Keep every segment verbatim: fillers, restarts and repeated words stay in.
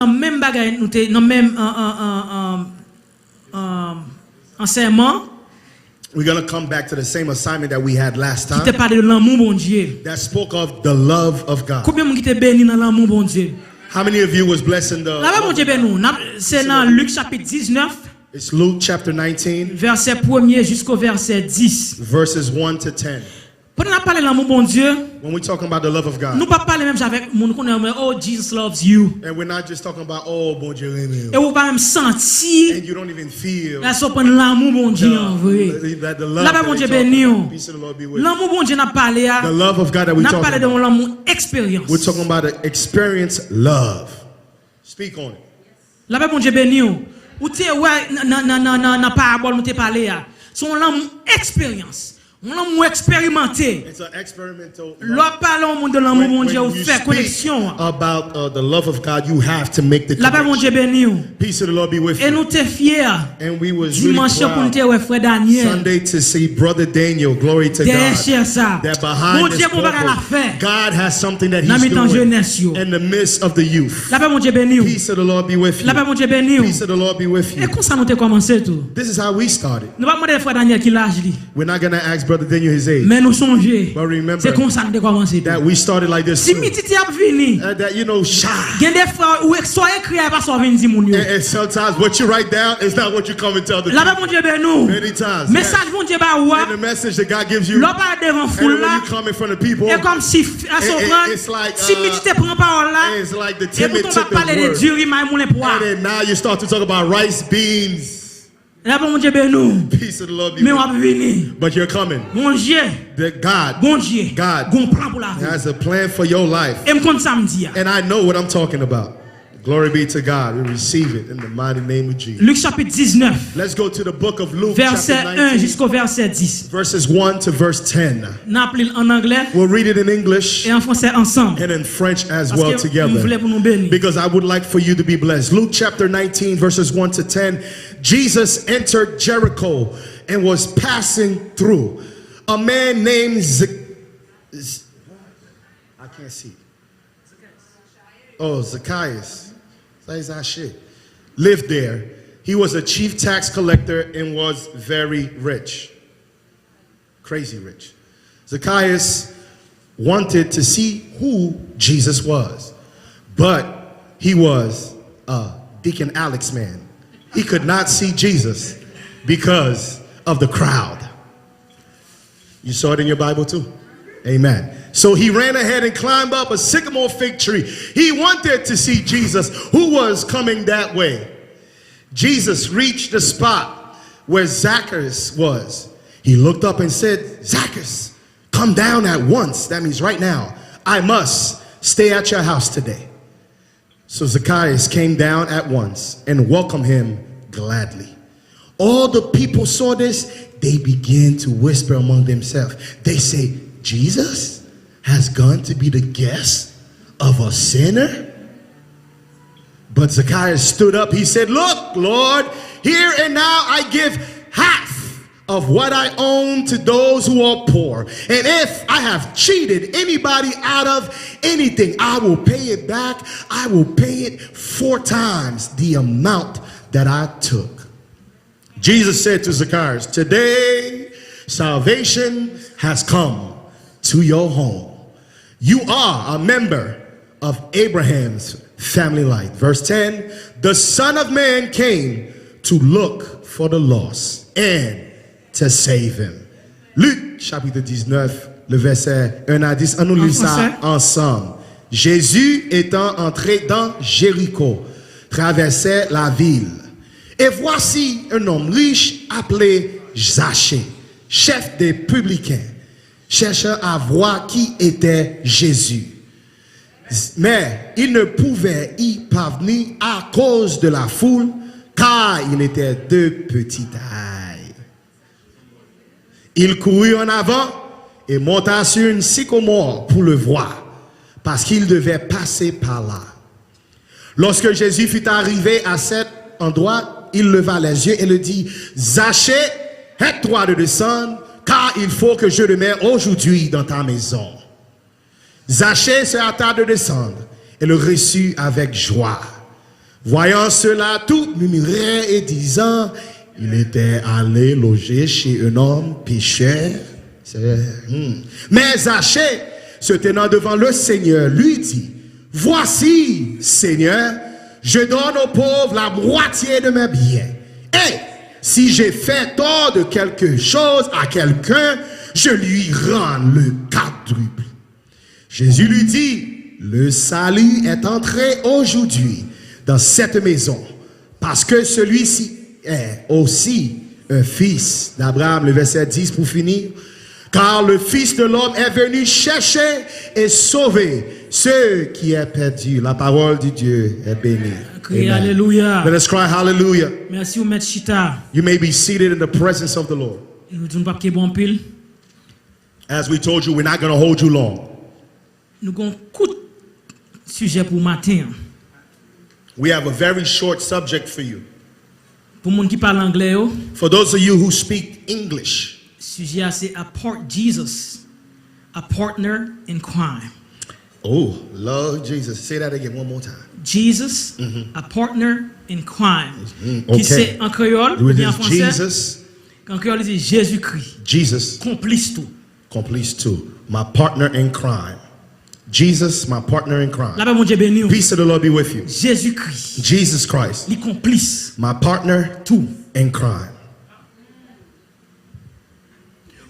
nan menm bagay nou te, nan menm an, an, an, an, an, ansèyman We're going to come back to the same assignment that we had last ki te time pale de lanmou Bondye. that spoke of the love of God. Konbyen moun ki te beni nan lanmou Bondye? How many of you was blessed in the Lapè love Bondye of God? Beni w. N ap- Se nan Lik chapit diznèf, It's Luke chapter nineteen, vèsè premye jisko vèsè dis. Verses one to ten. Pandan n ap pale lanmou Bondye, When we're talking about the love of God, nou p ap pale menm jan avèk moun konnen, men, "Oh, Jesus loves you." And we're not just talking about, oh, Bondye renmen E w. ou pa menm santi And you don't even feel la sou pran lanmou Bondye an vre. the, that the love Lapè that Bondye they talk beni about. w. Peace of the Lord be with you. Lanmou Bondye n ap pale a, The love of God that we n ap talking pale de about. yon lanmou eksperyans. We're talking about an experience love. Speak on it. Lapè Bondye beni w. Ou te wè nan, nan, nan, nan, nan, nan parabòl nou te pale a. Se yon lanmou eksperyans. Yon lanmou eksperimante. It's an experimental Lè w ap pale yon moun de lanmou When, Bondye, when ou you fè speak koneksyon an. about uh, the love of God, you have to make the Lapè Bondye connection. Beni w. Peace of the Lord be with E nou you. Te fyè And we was really dimanch pou n te proud wè frè Daniel Sunday to see Brother Daniel, glory to dèyè God, chè sa. that behind this Bondye gon bagay l ap pulpit, fè God has something that nan he's mitan doing jenès yo. In the midst of the youth. Lapè Bondye beni w. Peace of the Lord be with you. Lapè Bondye beni w. Peace of the Lord be with E you. Konsa nou te kòmanse tou. This is how we started. Nou pa mande frè Daniel ki laj li. We're not going to ask Brother Daniel his age. Men nou sonje, But remember se konsa nou te kòmanse tou. That we started like this too. Timidite ap vini. Uh, that, you know, shy. Gen de fwa ou ek- sa w ekri a e pa sa w vin di moun yo. And, and sometimes what you write down is not what you come and tell the Lapè people. Bondye beni w. Many times. Mesaj Bondye ba ou a, And the message that God gives you, lè w pale devan and foul when la, you come in front of people, e kòmsi f- a it- it- sopran, it's like, uh, timidite pran pawòl la, it's like the e pou timid ton pa tip the pale de word. Diri may moulen pwa. And then now you start to talk about rice, beans. Lapè Bondye beni w. Peace of the Lord be Men w with ap you. vini. But you're coming. Bondye, That God, Bondye, God gon plan pou lavi w. Has a plan for your life. E m konn sa m di a. And I know what I'm talking about. Glory be to God. We receive it in the mighty name of Jesus. Lik chapit diznèf, Let's go to the book of Luke, vèsè chapter en nineteen, jisko vèsè dis. Verses one to verse ten. N ap li l an anglè We'll read it in English e an fransè ansanm. And in French as well Paske m vle together. Pou nou beni. Because I would like for you to be blessed. Luke chapter nineteen, verses one to ten. Jesus entered Jericho and was passing through. A man named Z- Z- I can't see. Oh, Zacchaeus. Zachée lived there. He was a chief tax collector and was very rich. Crazy rich. Zacchaeus wanted to see who Jesus was, but he was a Deacon Alex man. He could not see Jesus because of the crowd. You saw it in your Bible too. Amen. So he ran ahead and climbed up a sycamore fig tree. He wanted to see Jesus, who was coming that way. Jesus reached the spot where Zacchaeus was. He looked up and said, Zacchaeus, come down at once. That means right now. I must stay at your house today. So Zacchaeus came down at once and welcomed him gladly. All the people saw this, they began to whisper among themselves. They say, Jesus has gone to be the guest of a sinner? But Zacchaeus stood up. He said, Look, Lord, here and now I give half of what I own to those who are poor. And if I have cheated anybody out of anything, I will pay it back. I will pay it four times the amount that I took. Jesus said to Zacchaeus, Today salvation has come to your home. You are a member of Abraham's family line. Verse ten, The Son of Man came to look for the lost and to save him. Luc, chapitre dix-neuf, le verset un à dix. Ann nou li sa ansanm. Jésus, étant entré dans Jéricho, traversait la ville. Et voici un homme riche appelé Zachée, chef des publicains, cherchant à voir qui était Jésus. Mais il ne pouvait y parvenir à cause de la foule, car il était de petite taille. Il courut en avant et monta sur une sycomore pour le voir, parce qu'il devait passer par là. Lorsque Jésus fut arrivé à cet endroit, il leva les yeux et le dit, Zachée, hâte-toi de descendre, car il faut que je demeure aujourd'hui dans ta maison. Zachée se hâta de descendre et le reçut avec joie. Voyant cela, tous murmurèrent et disant, il était allé loger chez un homme pécheur. C'est- hmm. Mais Zachée, se tenant devant le Seigneur, lui dit, voici, Seigneur, je donne aux pauvres la moitié de mes biens. Et si j'ai fait tort de quelque chose à quelqu'un, je lui rends le quadruple. Jésus lui dit, le salut est entré aujourd'hui dans cette maison, parce que celui-ci est aussi un fils d'Abraham. Le verset dix pour finir. Car le Fils de l'homme est venu chercher et sauver ce qui est perdu. La parole de Dieu est bénie. Kriye alelouya. Let us cry hallelujah. Mèsi ou mèt chita. You may be seated in the presence of the Lord. Nou di nou p ap kenbe anpil. As we told you, we're not going to hold you long. Nou gen yon kout sijè pou maten an. We have a very short subject for you. Pou moun ki pale anglè yo, For those of you who speak English, sijè a se Apart Jesus, a partner in crime. Oh, Lord Jesus. Say that again one more time. Jesus, a partner in crime. Mm, ki se an kreyòl oubyen an fransè. Jesus. An kreyòl, li di Jezikri. Jesus. Konplis tou. Complice too. My partner in crime. Jesus, my partner in crime. Lapè Bondye beni w. Peace of the Lord be with you. Jezikri. Jesus Christ. Li konplis. My partner tou. In crime.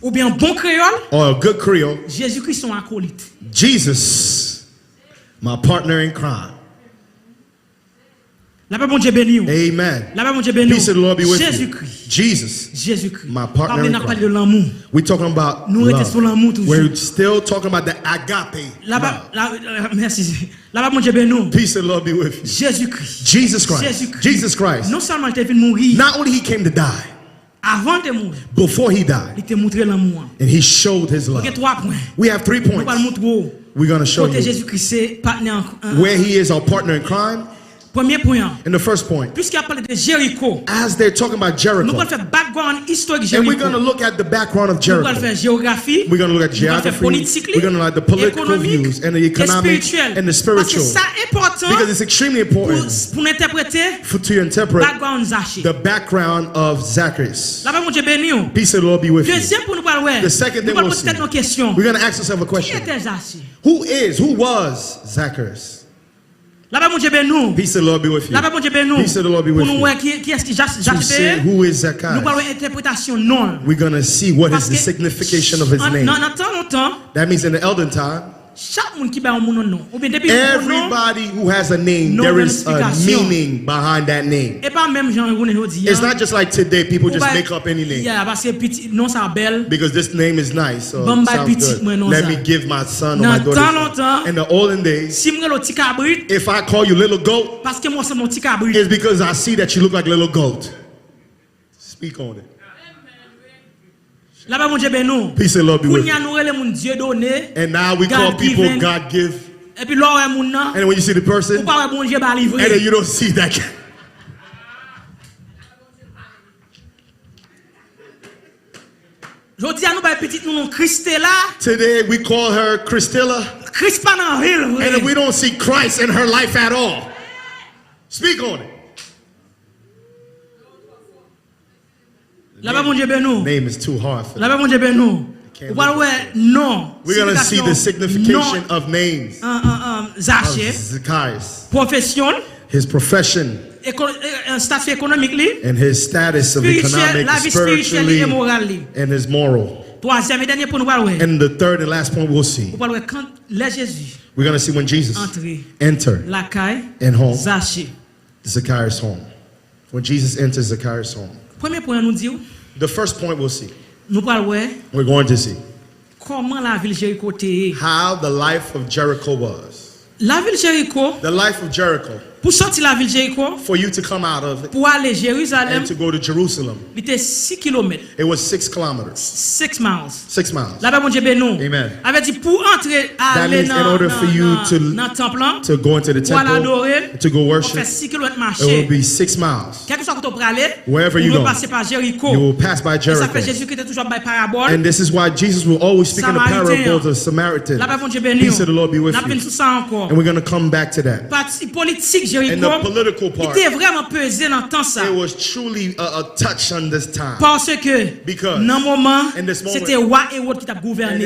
Oubyen an bon kreyòl. Or a good Creole. Jezikri se yon akolit. Jesus, my partner in crime. Lapè Bondye beni w. Amen. Lapè Bondye beni w. Peace of the Lord be with you. Jezikri. Jesus, Jezikri. My partner in crime. Pa bliye n ap pale de lanmou. We talking about love. Nou rete sou lanmou toujou. We're still talking about the agape love. Lapè, la, la, mèsi. Lapè Bondye beni w. Peace of the Lord be with you. Jezikri. Jesus Christ. Jezikri. Jesus Christ. Non sèlman li te vin mouri. Not only he came to die, Avan l te mouri, before he died, li te montre lanmou an. And he showed his love. Nou gen twa pwen. We have three points. Nou pral montre w We're going to show you kote Jezikri se patnè an, an, where he is our partner in crime. Premye pwen an. In the first point, Piske y ap pale de Jeriko, as they're talking about Jericho, nou pral fè background istorik Jeriko. And we're going to look at the background of Jericho. Nou pral fè jewografi. We're going to look at geography. Nou pral fè politik li, ekonomik, and the political views and the economic and the spiritual. Paske sa enpòtan, because it's extremely important, pou, pou n entèprete for, to interpret background Zache. The background of Zacchaeus. Lapè Bondye beni w. Peace of the Lord be with you. Dezyèm pwen nou pral wè. The second thing we'll see, nou pral poze tèt nou kesyon. We're going to ask ourselves a question. Ki etè Zache? Who is, who was Zacchaeus? Lapè Bondye beni w. Peace of the Lord be with you. Lapè Bondye beni w. Peace of the Lord be with you. Pou nou wè ki, kiyès ki Zache, Zache te ye. To see who is Zacchaeus. Nou pral wè entèpretasyon non l. We're going to see what is the significance of his name. Paske nan, nan tan lontan, that means in the elden time, chak moun ki bay yon moun yon non, oubyen depi yon non, everybody who has a name, there is a meaning behind that name. E pa menm jan jounen jodi a. It's not just like today, people just make up any name. Yeah, paske pitit, non sa bèl. Because this name is nice, so it sounds good. Ban m bay pitit mwen non sa. Let me give my son or my daughter this name. Nan tan lontan, in the olden days, si m rele w ti kabrit, if I call you little goat, paske m wè w sanble yon ti kabrit, it's because I see that you look like little goat. Speak on it. Lapè Bondye beni w. Peace and love be with you. Kounye a nou rele moun Dieudonné, God given. And now we call people God give. Epi lè w wè moun nan, and when you see the person, ou pa wè Bondye ba li vre. And then you don't see that. Jodi a nou bay pitit nou non Christella. Today we call her Christella. Kris pa nan vi l vre. And we don't see Christ in her life at all. Speak on it. Lapè Bondye beni w. Name is too hard for them. Lapè Bondye beni w. Ou pral wè non, signifikasyon non, an, an, an, Zache, pwofesyon l, his profession, eko-, e, e, estati ekonomik li, and his status of economic, spiritually, spiritually, e moral li. And his moral. Twazyèm e dènye pwen nou pral wè. And the third and last point we'll see. Ou pral wè kan, lè Jezi antre lakay Zache. We're gonna see when Jesus enter in home. Zacchaeus' home. When Jesus enters Zacchaeus' home. Premye pwen an nou di w. The first point we'll see. Nou pral wè. We're going to see. Kòman lavil Jeriko te ye. How the life of Jericho was. Lavil Jeriko. The life of Jericho. Pou soti lavil Jeriko. For you to come out of it. Pou ale Jerizalèm. And to go to Jerusalem. Li te sis kilomèt. It was six kilometers. Six miles. Six miles. Lapè Bondye beni w. Amen. Sa vle di pou antre, ale nan, nan, nan, nan tanp lan, pou al adore l, fò w fè sis kilomèt mache. It will be six miles. Kèlkeswa kote w prale, ou dwe pase pa Jeriko. You will pass by Jericho. E sa fè Jezikri te toujou ap bay parabòl Samariten an. And this is why Jesus will always speak in the parables of Samaritan. Lapè Bondye beni w. Peace of the Lord be with you. N ap vin sou sa ankò. And we're gonna come back to that. Pati politik Jeriko, li te vrèman peze nan tan sa. Paske nan moman, se te wa Ewòd ki t ap gouvène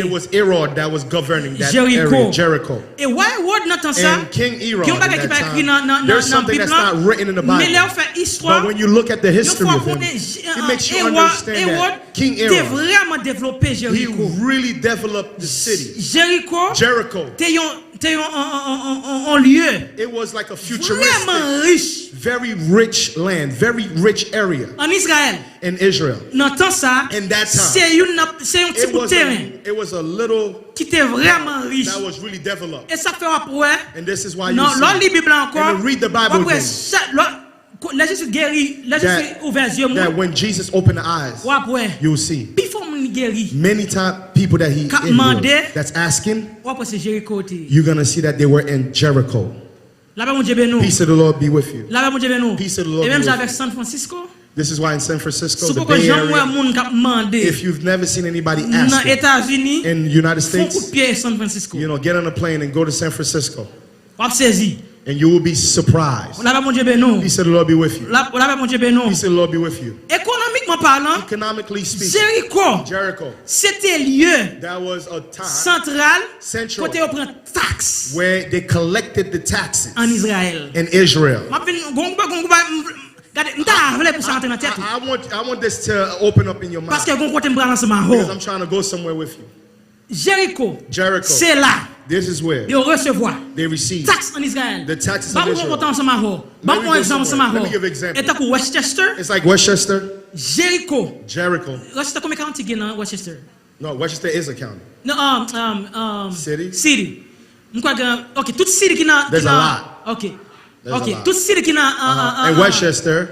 Jeriko. E wa Ewòd nan tan sa, gen yon bagay ki pa ekri nan Bib lan, men lè w fè istwa, yo fè w konnen Ewòd te vrèman devlope Jeriko. Jeriko te yon te yon on, on, on, on, on lye vrèman rich very rich land, very rich area ann Izrayèl. In Israel. Nan tan sa, se youn nan, se yon ti bout teren ki te vrèman rich. E sa k fè w ap wè, lè w li Bib la ankò, w ap wè lè Jezi geri, lè Jezi ouvè zye moun, w ap wè pifò moun li geri k ap mande, w ap wè se Jeriko yo te ye. Lapè Bondye beni w. Lapè Bondye beni w. E menm jan avèk San Francisco, si w poko janm wè moun k ap mande nan Etazini, fè yon kout pye San Francisco. W ap sezi. And you will be surprised. Lapè Bondye beni w. Peace of the Lord be with you. Lapè Bondye beni w. Peace of the Lord be with you. Ekonomikman palan, Jeriko se te lye santral kote yo pran taks ann Izrayèl. M ap vin, gon koupe, gon koupe, gade, m ta vle pou sa rantre nan tèt ou. Paske gon kote m pral ansanm avè w. Jeriko, se la yo resevwa taks ann Izrayèl. Ban m pran yon kote ansanm avè w. Ban m pran yon egzanp ansanm avè w. E tankou Westchester, Jeriko. Westchester, konbyen county gen nan Westchester? No, Westchester is a county. No, um, um, um, city? City. M kwè gen, ok, tout city ki nan, ki nan, ok. Ok, tout city ki nan, uh, uh, uh, And Westchester,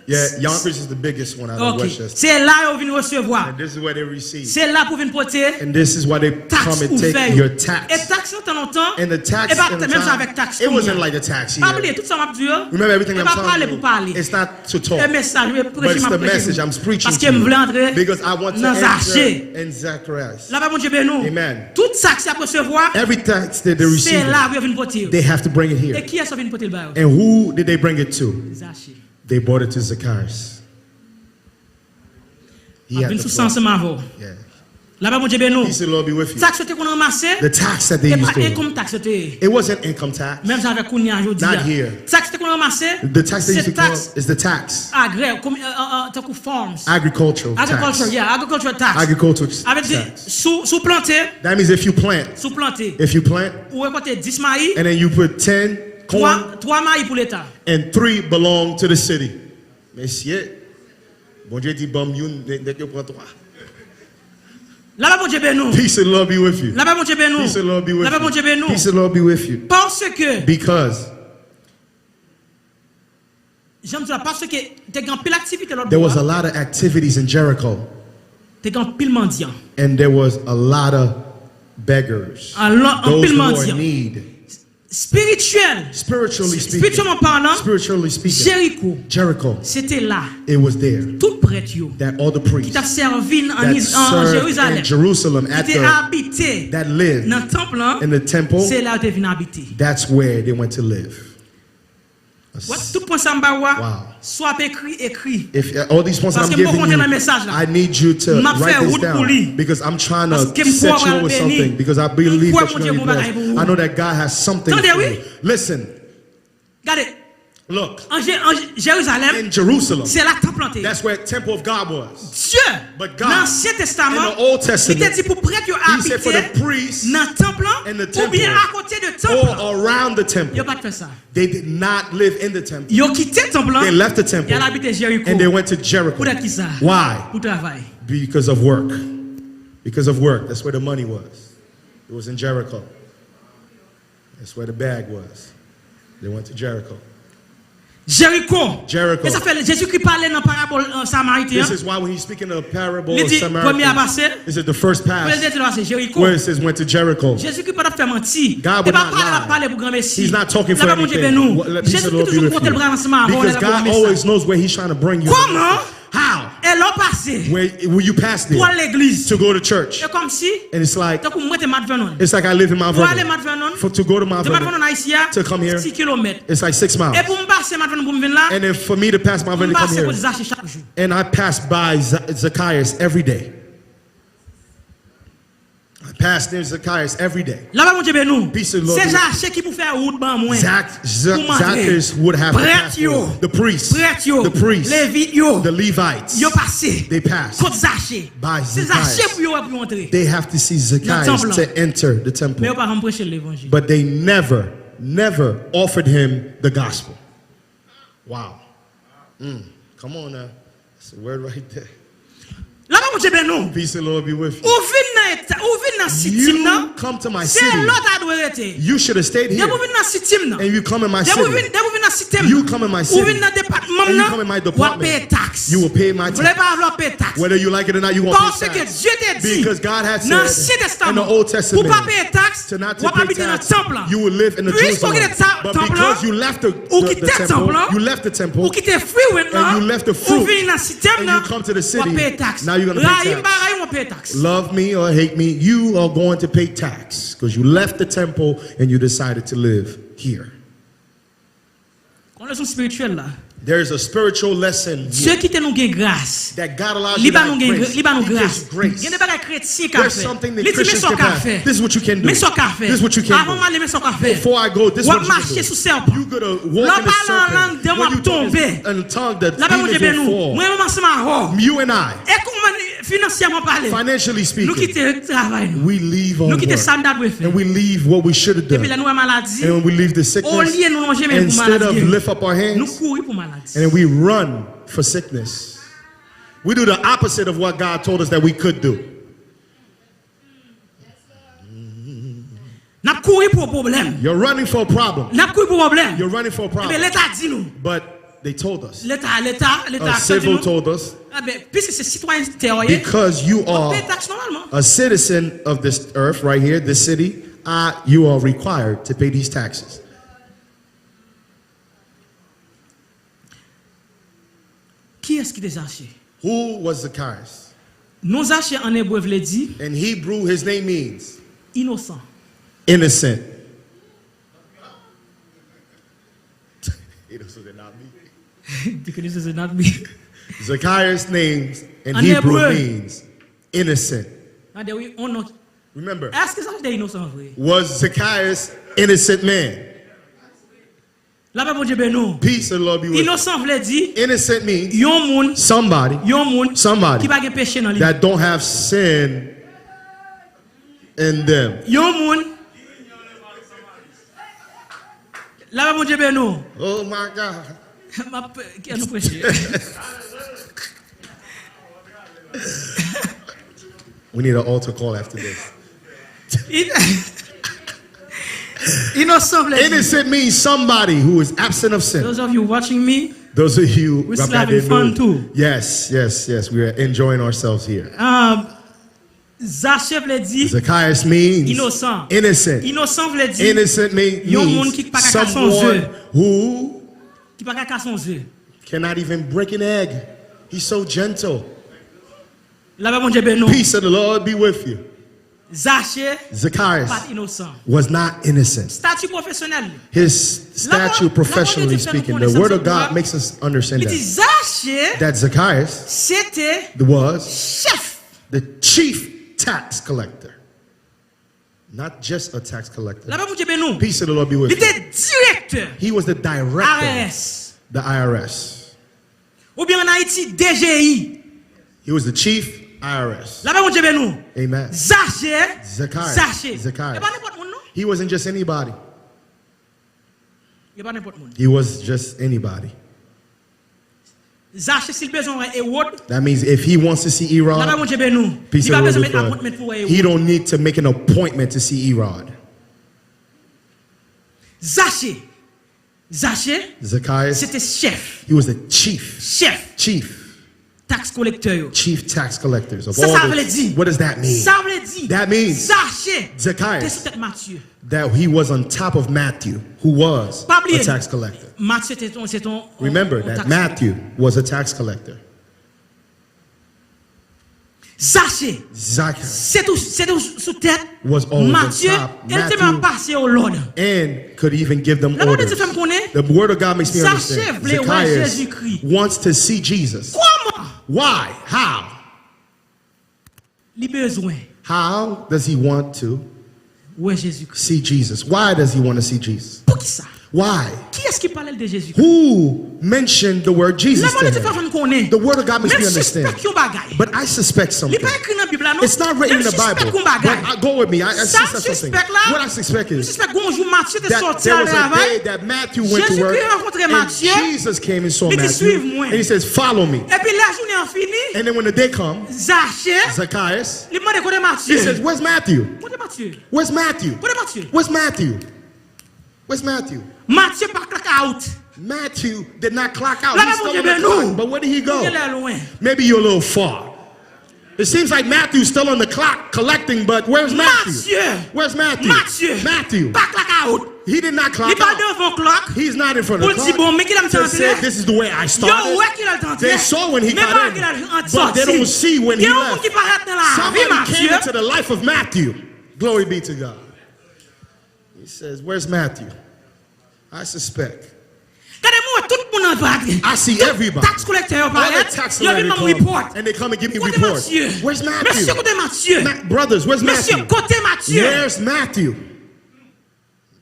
yeah, Yonkers is the biggest one out of Westchester. Se la yo vin resevwa. And this is where they receive. Se la pou vin pote And this is why they come and take your tax. E taks nan tan lontan, e pa menm jan avèk taks kounye a. Pa bliye, tout sa m ap di yo, e pa pale pou pale. E mesaj, e preche m ap preche pou ou. Paske m vle antre nan Zache. Lapè Bondye beni w. Tout taks y ap resevwa, se la pou yo vin pote yo. E kiyès yo vin pote l ba yo? Zache. They brought it to Zacchaeus. M ap vin sou sa ansanm avè w. Lapè Bondye beni w. Taks yo te konn ranmase, e pa income tax yo te ye. Menm jan avèk kounye a jodi a. Taks yo te konn ranmase, se taks agrè, tankou farms. Agriculture, yeah, agriculture tax. Sa vle di, si w plante, si w plante, ou rekòte dis mayi, twa mayi pou Leta. Mesye, Bondye di ban m youn, nèg yo pran twa. Lapè Bondye beni w. Peace and love be with you. Lapè Bondye beni w. Peace and love be with you. Lapè Bondye beni w. Peace and love be with you. Paske, Because jan m di w la, paske te gen anpil aktivite lòt bò a. There was a lot of activities in Jericho. Te gen anpil mandyan. And there was a lot of beggars. Anlo-, anpil mandyan. Spirityèl, spirityèlman palan, Jeriko, se te la tout prèt yo ki t ap sèvi an Jerizalèm, ki te abite nan tanp lan, se la yo te vin abite. Wè, tout pwen sa m ba ou a, si w ap ekri, ekri. Paske m poko antre nan mesaj la. M ap fè wout pou li. Paske m kwè w pral beni. M kwè Bondye gen yon bagay pou ou. Tande wi. Gade. An Jerizalèm, se la tanp lan te ye. Dye, nan Ansyen Testaman, li te di pou prèt yo abite nan tanp lan oubyen akote de tanp lan. Yo pa t fè sa. Yo kite tanp lan, y al abite Jeriko. Poutèt ki sa? Pou travay. Because of work. Because of work. That's where the money was. It was in Jericho. That's where the bag was. They went to Jericho. Jeriko. E sa fè Jezikri pale nan parabòl Samariten an. Li di, premye a pase, premye a pase Jeriko. Jezikri pa t ap fè manti. E pa pale l ap pale pou granmesi. Lapè Bondye beni w. Jezikri toujou konn kote l pral ansanm avè w lè l ap ba w mesaj. Kòman? Lè w pase Where, where you pass pou there al legliz, to go to church. e kòmsi And it's like, tankou m rete Mount Vernon. It's like I live in Mount Pou ale Vernon. Mount Vernon, For, to go to Mount de Mount Vernon, Vernon a isi a, to come here, sis kilomèt. It's like six miles. E pou m pase Mount Vernon pou m vin la, And then for me to pass Mount m Vernon to come pase here, kote Zache chak jou. And I pass by Z- Zacchaeus every day. I pass near Zacchaeus every day. Lapè Bondye beni w. Peace and love. Se Zache ki pou fè wout ban mwen. Zac, Zac, Zacchaeus would have to pass through. The priests, the priests, the Levites, yo pase. They passed. Kot Zache? By Zacchaeus. Se Zache pou yo wè pou yo antre. They have to see Zacchaeus to enter the temple. Men yo pa janm preche levanjil. But they never, never offered him the gospel. Wow. Mm. Come on now. That's a word right there. Lapè Bondye beni w. Peace and Lord be with you. Ou vin nan eta, ou vin nan sitim nan. You come to my city. Se la w ta dwe rete. You should have stayed here. Depi w vin nan sitim nan. And you come in my city. Depi w vin, depi w vin nan sitim nan. You come in my city. Ou vin nan depatman m nan. And you come in my department. W ap peye taks. You will pay my tax. Vle pa vle w ap peye taks. Whether you like it or not, you gonna pay tax. Paske Dye te di nan Ansyen Testaman pou w pa peye taks, w ap abite nan tanp lan. Piske w kite tanp lan, ou kite tanp lan, ou kite free will lan, ou vini nan sitem nan, w ap peye taks. Rayi m pa rayi w, w ap peye taks. Love me or hate me, you are going to pay tax because you left the temple and you decided to live here. Gon leson espirityèl la. There is a spiritual lesson Dye kite nou gen gras. Li ba nou gen, li ba nou gras. Gen de bagay kretyen ka fè. Li di, men sa w ka fè. Men sa w ka fè. Avan m ale, men sa w ka fè. W ap mache sou sèpan. Lè w pale an lang, de w ap tonbe. Lapè Bondye beni w. Mwen menm ansanm avè w. E kòman finansyèman pale, nou kite travay nou. Nou kite sa n ta dwe fè. Epi lè nou wè maladi, olye nou lonje men pou maladi, nou kouri pou maladi. And we run for sickness. We do the opposite of what God told us that we could do. N ap kouri pou pwoblèm. You're running for a problem. N ap kouri pou pwoblèm. You're running for a problem. Ebyen, Leta di nou. But they told us. Leta, Leta, Leta uh, civil told us. Ebyen, piske se sitwayen tè w ye, because you are a citizen of this earth right here, this city, uh, you are required to pay these taxes. Kiyès ki te Zache? Who was Zacchaeus? Non Zache an ebre vle di. In Hebrew, his name means. Inosan. Innocent. Inosan se not me. Inosan se not me. Zacchaeus names in Hebrew means innocent. Gade wi, on non. Remember. Èske Zache te inosan vre? Was Zacchaeus innocent man? Lapè Bondye beni w. Peace and Lord be with you. Inosan vle di Innocent means yon moun, somebody, yon moun somebody ki pa gen peche nan li. That don't have sin in them. Yon moun. Lapè Bondye beni w. Oh my God. M ap, ann nou preche. We need an altar call after this. Inosan vle di. Innocent means somebody who is absent of sin. Those of you watching me, those of you we still having fun too. Yes, yes, yes. We are enjoying ourselves here. Um, Zache vle di Zacchaeus means inosan. Innocent. Inosan vle di Innocent means yon moun ki pa ka kase yon ze. Who ki pa ka kase yon ze. Cannot even break an egg. He's so gentle. Lapè Bondye beni w. Peace of the Lord be with you. Zache Zacchaeus pa t inosan. Was not innocent. Stati pwofesyonèl li. His stature, professionally speaking, the word of God makes us understand that, that Zacchaeus was the chief tax collector. Not just a tax collector. Lapè Bondye beni w. Peace of the Lord be with you. Li te direktè. He was the director. I R S. The I R S. Oubyen ann Ayiti, D G I. He was the chief I R S. Lapè Bondye beni w. Amen. Zache. Zacchaeus. Zache. Zacchaeus. E pa nenpòt moun non. He wasn't just anybody. E pa nenpòt moun. He was just anybody. Zache, si l bezwen wè Ewòd, that means if he wants to see Herod, lapè Bondye beni w, li pa bezwen met appointment pou wè Ewòd. He don't need to make an appointment to see Herod. Zache, Zache, Zacchaeus, se te chèf, he was the chief, chèf, chief, tax collector yo. Chief tax collectors of all the, what does that mean? Sa sa vle di? Sa vle di, that means Zache, Zacchaeus, te sou tèt Matye. That he was on top of Matthew, who was a tax collector. Pa bliye, Matye se te yon, se te yon, yon, yon tax collector. Remember that Matthew was a tax collector. Zache. Zacchaeus se tou se tou sou tèt was always on Matye top. e l te menm Matthew pase yo lòd. and could even give them Laban de Dye orders. Fè M konnen The word of God makes me Zache understand. vle wè Zacchaeus Jezikri. Wants to see Jesus. Kòman Why? How? Li bezwen How does he want to wè Jezikri. See Jesus? Why does he want to see Jesus? Poukisa? Why? Kiyès ki pale l de Jezikri? Who mentioned the word Jesus Laban to de Dye Fè him? M konnen. The word of God makes Men me m understand. Sispèk yon bagay. But I suspect Li something. pa ekri nan Bib la non. It's not written in the Men m Bible. sispèk yon bagay. But I, go with me. I, I Sa m suspect something. Sispèk la, What I suspect M is sispèk gon jou Matye te that sòti there al was a travay. Day that Matthew went to Jezikri work rankontre and Matye. Jesus came and saw Li di, Matthew. "Suiv mwen." And he says, "Follow me." Epi lè jounen an fini, And then when the day comes, Zache, Zacchaeus, li mande kote Matye. He says, "Where's Matthew? Kote Matye? Where's Matthew? Kote Matye? Where's Matthew? Where's Matthew?" Matye pa clock out. Matthew did not clock out. Laban He's still Bondye on the beni clock. w. But where did he Ou gen go? Lè lwen. Maybe you're a little far. It seems like Matthew's still on the clock collecting, but where's Matthew? Matye. Where's Matthew? Matye. Matthew. Pa clock out. He did not Li clock pa out. Devan clock. He's not in front of Pou the l di, "Bon, clock. men kilè m te To say, antre." "This is the way I Yo started." wè kilè l te antre. They saw when he Men pa got wè kilè in, l te but they sòti. Don't see when he Gen yon moun ki left. Parèt nan lavi Somebody came Matye. Into the life of Matthew. Glory be to God. He says, "Where's Matthew? I suspect." Gade mwen wè tout moun an parèt. I see everybody. Tax collector yo All the parèt. tax Yo vin collectors ban mwen come, report. And they come and give me Kote report. Matye? Where's Matthew? Mesye, kote Matye? Ma- brothers, where's Mesye, Matthew? Kote Matye? Where's Matthew?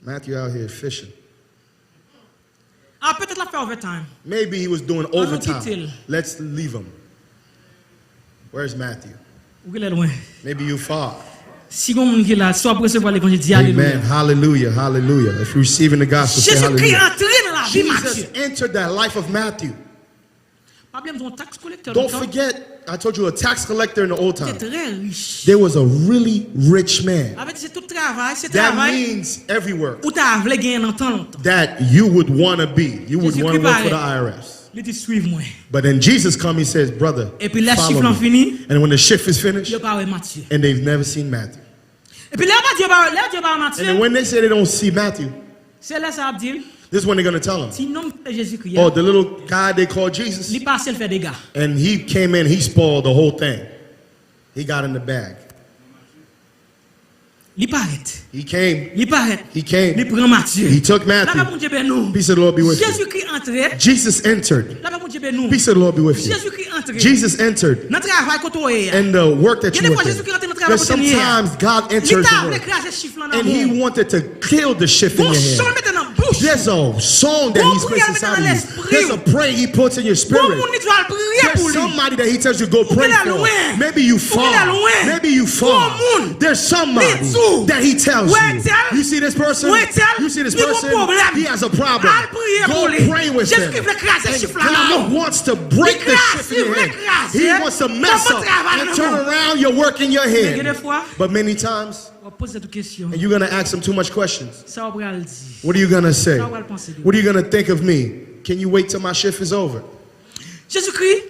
Matthew out here fishing. A petèt l ap fè overtime. Maybe he was doing Ann nou kite overtime. L. Let's leave him. Where's Matthew? Ou genlè lwen. Maybe you far. Si gon moun ki la, si w ap resevwa levanjil, di Amen. Alelouya. Hallelujah. Hallelujah. If you're receiving the gospel, say Jezikri hallelujah. Antre nan lavi Jesus Matye. Entered that life of Matthew. Pa bliye m di yon tax collector Don't lontan. Forget, I told you a tax collector in the old Te time. Trè rich. There was a really rich man. Avè di se tout travay, se That travay. Means every work Ou ta vle genyen nan tan lontan. That you would want to be. You would Jezikri want to work for the parèt. I R S. Li di, "Suiv mwen." But then Jesus comes, he says, "Brother, Epi lè follow chif lan me." Fini, And when the shift is finished, yo pa wè Matye. And they've never seen Matthew. Epi lè yo pa di yo pa wè, lè yo di yo pa wè And Matye. Then when they say they don't see Matthew, Se lè sa ap di l. This is when they're going to tell him. Ti nonm ki rele Jezikri a. Oh, the little guy they call Jesus. Li pase l fè dega. And he came in, he spoiled the whole thing. He got in the bag. Li parèt. He came. Li parèt. He came. Li pran Matye. He took Matthew. Lapè Bondye beni w. Peace of the Lord be with you. Jezikri antre. Jesus entered. Lapè Bondye beni w. Peace of the Lord be with you. Jezikri antre. Jesus entered. Nan travay kote w ye a. And the work that Gen you defwa work Jezikri in. Antre nan travay There's kote m ye a. Sometimes God Li enters ta the vle work. Kraze chif lan nan And he men w. Wanted to kill the shift in Gon your chan hand. Mete nan bouch. There's a song that Gon he's priyè placed Mete nan inside of you. Lespri There's w. A prayer he puts in your Gon spirit. Moun li di w al priye pou There's li. Somebody that he tells you go Ou pray genlè for. Lwen. Maybe you Ou genlè far. Lwen. Maybe you far. Gon moun. There's somebody Li di w. That he tells you. Wè tèl. You see this person? Wè tèl. You see this Li gon person? Pwoblèm. He has a problem. Al priye pou Go li. Pray with them. Jezikri vle kraze And chif la nan God men w. Wants to break Li the kraze, shift in your vle hand. kraze. He wants to mess Kòman up travay and nan turn men w. Around your work in your Men gen hand. Defwa, But many times, w ap poze tèt ou kesyon. And you're going to ask him too much questions. Sa w pral di. What are you going to say? Sa w pral panse de What are you going to think of me? Can you wait till my shift is over? Jezikri,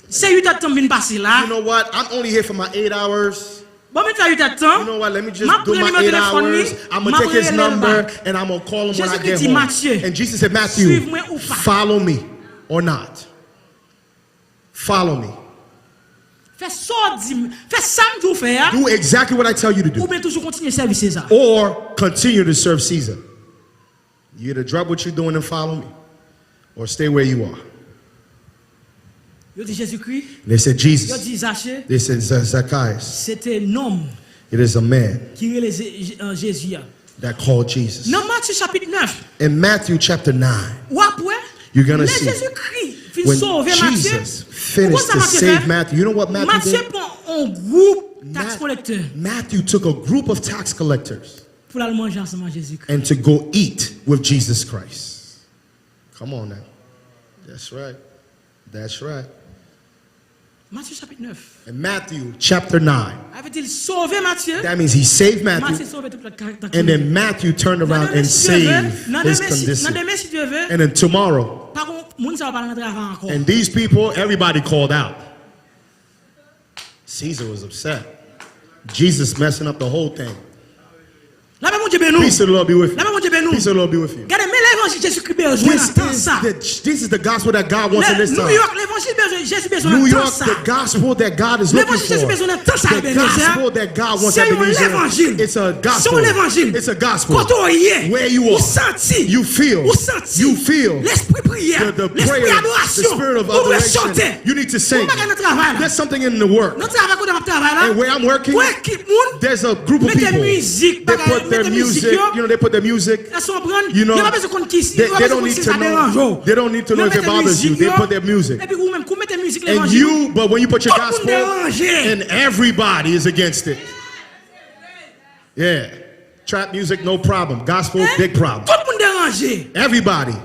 se uit èdtan m vin pase la. You know what? I'm only here for my eight hours. Bon, men fè uit èdtan. You know what? Let me just M ap do pran my nimewo eight telefòn li, hours. I'm going m ap to take his rele l number bak. And I'm going to call him when I Jezikri get di, home. Matye, And Jesus said, Matthew, suiv mwen ou pa. Follow me or not. Follow me. Fè sa w di m, fè sa m di w fè a. Do exactly what I tell you to do. Oubyen toujou kontinye sèvi Seza. Or continue to serve Caesar. You either drop what you're doing and follow me, or stay where you are. Yo di Jezikri. They said, Yo di Jesus. Zache. They said, "Za- Zacchaeus, Se te nonm it is a man ki rele Je- Je- euh, Jezi a. That called Jesus." Nan Matye chapit nèf. In Matthew chapter nine, W ap wè. You're gonna Lè see Jezikri fin when sove Matye. Jesus Ou finished konn sa to Matye save fè? Matthew, you know what Matthew Matye did? Pran yon gwoup tax Mat- collector Matthew took a group of tax collectors pou l al manje ansanm ak Jezikri. And to go eat with Jesus Christ. Come on now. That's right. That's right. Matye chapit nèf. In Matthew chapter nine, Sa vle di l sove Matye. That means he saved Matthew. Matye sove tout lòt ka- tax And then collector. Matthew turned around and saved Nan his demen si Dye condition. Vle, And then tomorrow, pa gon moun sa yo pa nan travay ankò. And these people, everybody called out. Caesar was upset. Jesus messing up the whole thing. Lapè Bondye beni w. Peace of the Lord be with you. Lapè Bondye beni w. Peace of the Lord be with you. Gade, men levanjil Jezikri bezwen This nan tan is sa. The, this is the gospel that God wants in this New time. York Levanjil bezwen, Jezi bezwen nan tan sa. Levanjil Jezi bezwen nan tan sa, Ebenezer. Se yon levanjil. Se yon levanjil. Kote w ye, ou santi, ou santi lespri priyè, lespri adorasyon, ou dwe chante. Yon bagay nan travay la. Nan travay kote m ap travay la, pou ekip moun mete mizik, bagay, mete mizik yo. Èske w konprann? Yo pa bezwen konn ki, yo pa bezwen konn si sa deranje w. Yo mete mizik yo, epi ou menm, kou mete mizik levanjil, tout moun deranje. Yeah. Trap music, no problem. Gospel, big problem. Tout moun deranje. Everybody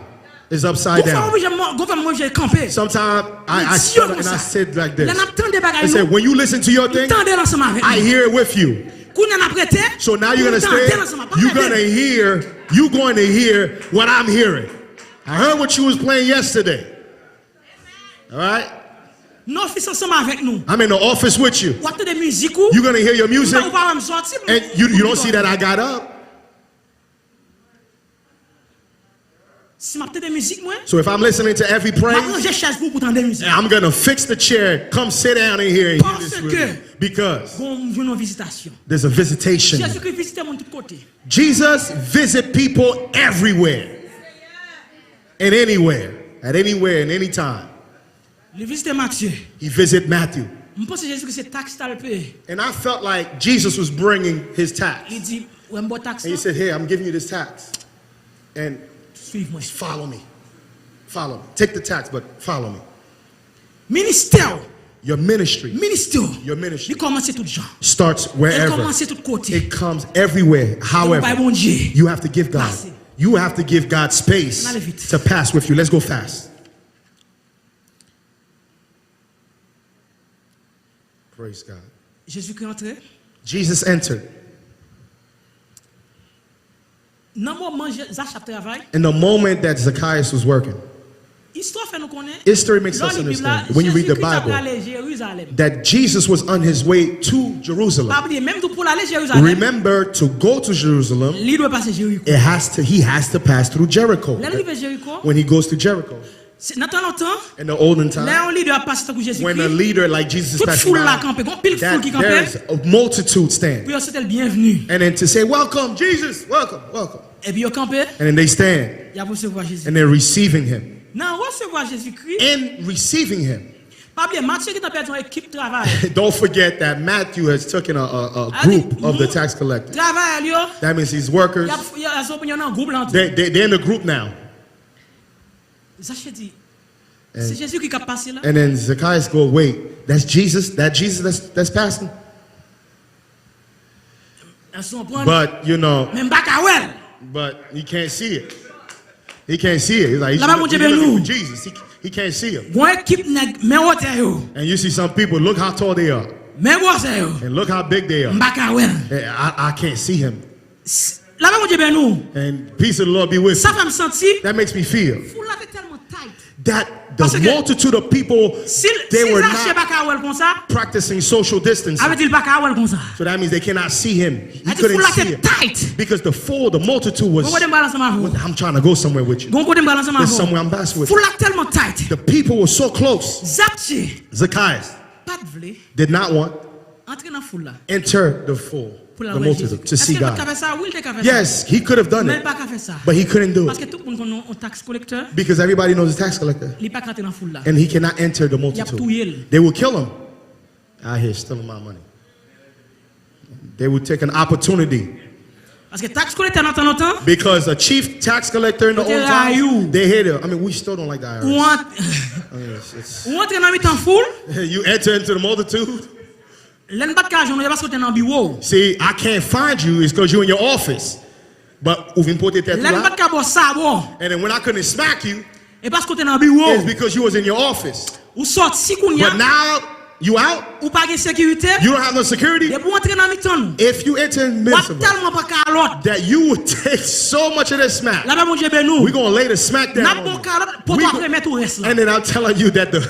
is upside down. Gon fwa m oblije kanpe. Sometimes I, I, sit like this. Lè n ap tande bagay nou, m tande l ansanm avèk nou. I hear it with you. Kounye a n ap rete, pou n tande l ansanm avèk nou. You're going to hear what I'm hearing. I heard what you was playing yesterday. All right? Nan ofis ansanm avèk nou. I'm in the office with you. W ap tande mizik ou. You're going to hear your music. Ou pa wè m sòti, m, and you, you don't see that I got up. Si m ap tande mizik mwen, so if I'm listening to every praise, m ap ranje chèz pou ou pou tande mizik. I'm going to fix the chair. Come sit down in here and hear this music. Paske, because gon, m jwenn yon vizitasyon. There's a visitation. Jezikri vizite moun tout kote. Jesus visit people everywhere and anywhere, at anywhere and anytime. Li vizite Matye. He visit Matthew. M panse Jezikri se taks l t al peye. And I felt like Jesus was bringing his tax. Li di, "Wè m ba w taks la." And he said, "Hey, I'm giving you this tax. And suiv mwen. Follow me. Follow me. Take the tax, but follow me." Ministè w. Your ministry. Ministè w. Your ministry. Li kòmanse tout jan. Starts wherever. Li kòmanse tout kote. It comes everywhere. However, bay Bondye, you have to give God, pase. You have to give God space, n ale vit, to pass with you. Let's go fast. Praise God. Jezikri antre. Jesus entered. Nan moman Je-, Zache ap travay, in the moment that Zacchaeus was working, istwa fè nou konnen, history makes us understand, when you read the Bible, Jezikri t ap prale Jerizalèm, that Jesus was on his way to Jerusalem. Pa bliye, menm tou pou l ale Jerizalèm, remember, to go to Jerusalem, li dwe pase Jeriko. It has to, he has to pass through Jericho. Lè l rive Jeriko, when he goes to Jericho, se, nan tan lontan, in the olden time, lè yon lidè ap pase tankou Jezikri, when a leader like Jesus passing by, tout foul la kanpe, gon pil foul ki kanpe, that there's a multitude stand, pou yo swete l byenvni. And then to say, "Welcome, Jesus, welcome, welcome." Epi yo kanpe, and then they stand, y ap resevwa Jezi. And they're receiving him. Nan resevwa Jezikri, in receiving him, pa bliye, Matye gentan pèdi yon ekip travay. Don't forget that Matthew has taken a, a, a group of the tax collectors. Travayè l yo, that means his workers, y ap, y ap, yo nan gwoup la tou. They, they, they're in the group now. Zache di, se Jezikri k ap pase la. And then Zacchaeus go, "Wait, that's Jesus? That Jesus that's, that's passing?" Èske w konprann? But, you know, men m pa ka wè l. But he can't see it. He can't see it. He's like, he's looking for Jesus. He, he can't see him. Gon ekip nèg, men wotè yo. And you see some people, look how tall they are. Men gwosè yo. And look how big they are. M pa ka wè l. And I, I can't see him. Lapè Bondye beni w. And peace of the Lord be with you. Sa fè m santi, that makes me feel, foul la te tèlman tight, that the multitude of people, they were not practicing social distancing. Paske si, si Zache pa ka wè l konsa, sa vle di l pa ka wè l konsa. So that means they cannot see him. He couldn't see him. Sa vle di foul la te tight. Because the full, the multitude was, gon kote m pral ansanm avè w. I'm trying to go somewhere with you. Gon kote m pral ansanm avè w. There's somewhere I'm passing with you. Foul la tèlman tight. The people were so close. Zache, Zacchaeus, pa t vle, did not want, antre nan foul la, enter the full, the multitudde, to see God. Pou l al wè Jezi. Èske l pa t ka fè sa? Wi, l te ka fè sa. Yes, he could have done it. Men l pa ka fè sa. But he couldn't do it. Paske tout moun konn yon, yon tax collector. Because everybody knows a tax collector. Li pa ka antre nan foul la. And he cannot enter the multitude. Y ap touye l. They will kill him. Out here stealing my money. They will take an opportunity. Paske tax collector nan tan lontan, because a chief tax collector in the old times, yo te rayi w. They hated him. I mean, we still don't like the I R S. Ou ant-, I mean, it's, it's, ou antre nan mitan foul. You enter into the multitude. Lè n pa t ka jwenn ou, se paske w te nan biwo w. See, I can't find you, it's 'cause you in your office. But ou vin pote tèt ou la. Lè n pa t ka ba w sabò, and then when I couldn't smack you, e paske w te nan biwo w. It's because you was in your office. Ou sòti kounye a. But now, you out. Ou pa gen sekirite. You don't have no security. Depi w antre nan mitan nou, if you enter in midst of us, w ap tèlman pran kalòt, that you will take so much of this smack. Lapè Bondye beni w. We gonna lay the smack down on you. N ap ba w kalòt, poto ap remèt ou rès la. And then I'm telling you that the,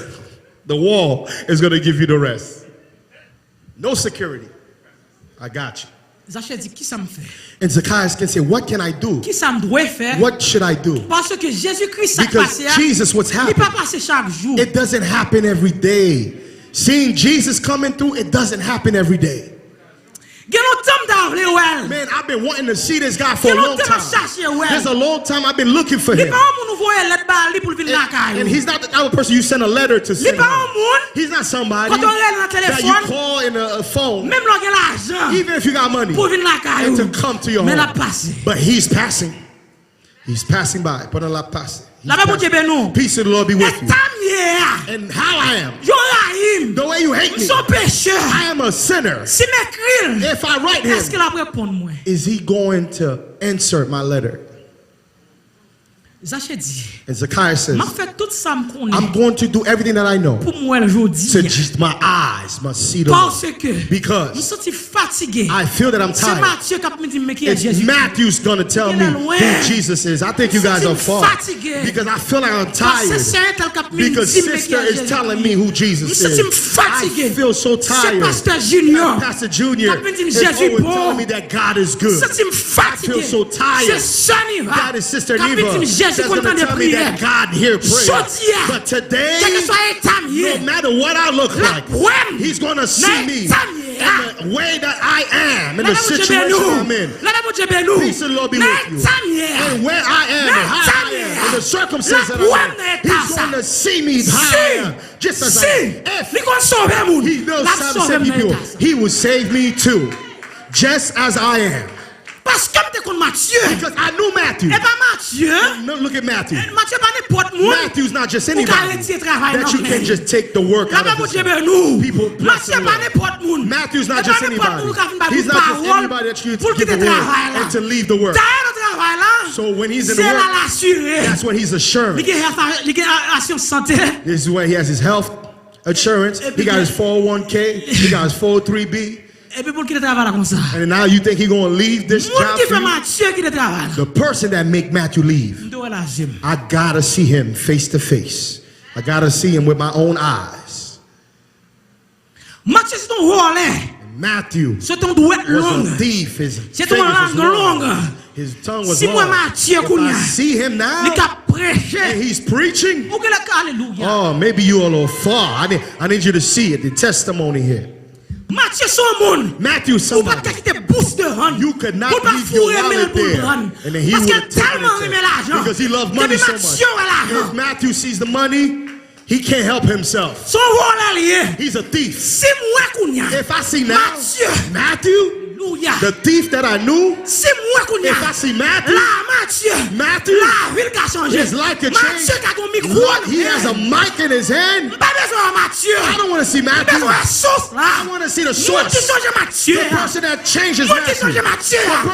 the wall is gonna give you the rest. No security. I got you. Zache di, "Ki sa m fè? And Zacchaeus can say, "What can I do? Ki sa m dwe fè?" What should I do?" Paske Jezi Kris, sa k Because pase a, Jesus, what's li pa happened, pase chak jou. It doesn't happen every day. Seeing Jesus coming through, it doesn't happen every day. Gen lontan m ta vle wè l. Man, I've been wanting to see this guy for a Gen long lontan m ap time. Chache wè l. There's a long time I've been looking for Li him. Pa yon moun ou voye lèt ba li pou l vin lakay And ou. He's not the type of person you send a letter to Li send. Pa yon moun He's not somebody Kote w rele nan that you telefòn. Call in a, a phone, Menm lè w gen lajan. Even if you got money, Pou l vin lakay and ou. To come to your Men l home. Ap pase. But he's passing. He's passing by. Pandan l ap pase. He's Lapè Bondye passing. Beni w. Peace of the Lord be with you. Eta m ye a. And how I am. Yo rayi m. The way you hate M me. Se yon pechè. I am a sinner. Si m ekri l. If I write him, Èske l ap reponn mwen? Is he going to answer my letter? Zache di. And Zacchaeus says, M ap fè tout sa m konnen. I'm going to do everything that I know Pou m wè l jodi. To just my eyes must see the Lord. Paske. Because M santi fatige. I feel that I'm Se tired. Matye k ap vin di m men ki It's Jezi. Matthew's gonna tell me Lwen. Who Jesus is. I think you guys are far. Fatige. Because I feel like I'm Paske tired. Se entèl k ap vin Because di m men ki sister is Jezi. Telling me who Jesus M santi m is. Fatige. I feel so Se tired. Pastè Junior. Pastor Junior K ap vin di m is Jezi always bon. Telling me that God is good. M santi m fatige. I feel so tired. Se Sè Niva. That is Sister K ap vin di m Niva Jezi that's konn gonna tande tell me priyè. that God hear prayer. Jodi a. But today, Kèlkeswa eta m ye. No Matter what I look like, He's gonna see me nan eta m ye a. In the way that I am, in the situation that I'm in. Lapè Bondye beni w. Peace of the Lord be with you. Nan eta m ye a. And where I am, and how I am, and the circumstances that I'm in, He's going to see me high I am, just as I am. Si li konn sove moun, He knows how to save people. He will save me too, just as I am. Paske m te konn Matye. Because I knew Matthew. E pa Matye. No, look at Matthew. Matye pa nenpòt moun. Matthew's not just anybody that you can just take the work out of his hand. People bless the Lord. Matye pa nenpòt moun. Matthew's not just anybody. He's not just anybody that you can give the word and to leave the work. So when he's in the work, that's when he's assured. Li gen asirans sante. This is where he has his health insurance. He got his four oh one k. He got his four oh three b. Epi pou l kite travay la konsa. And now you think he gonna leave this job for you? Moun ki fè Matye kite travay la. The person that make Matthew leave. M te wè l a je m. I gotta see him face to face. I gotta see him with my own eyes. Matye se t yon vòlè. Matthew se t yon dwèt long. Se t yon lang long. His tongue was long. Si m wè Matye kounye a, li k ap preche. And he's preaching. Ou gen lè k alelouya. Oh, maybe you a little far. I need, I need you to see it, the testimony here. Matye se yon moun. Matthew, somebody. Ou pa t ka kite bous devan l. You could not leave your wallet there. And then he would have taken it there. Paske l tèlman renmen lajan. Because he loved money so much. Depi Matye wè lajan. If Matthew sees the money, he can't help himself. Se yon vòlè l ye. He's a thief. Si m wè kounye a. If I see now, Matye. Matthew, the thief that I knew, if I see Matthew, Matthew, his life could change. He has a mic in his hand. M pa bezwen wè Matye. I don't want to see Matthew. M bezwen wè sous la. I want to see the source. Moun ki chanje Matye. The person that changes Matthew. The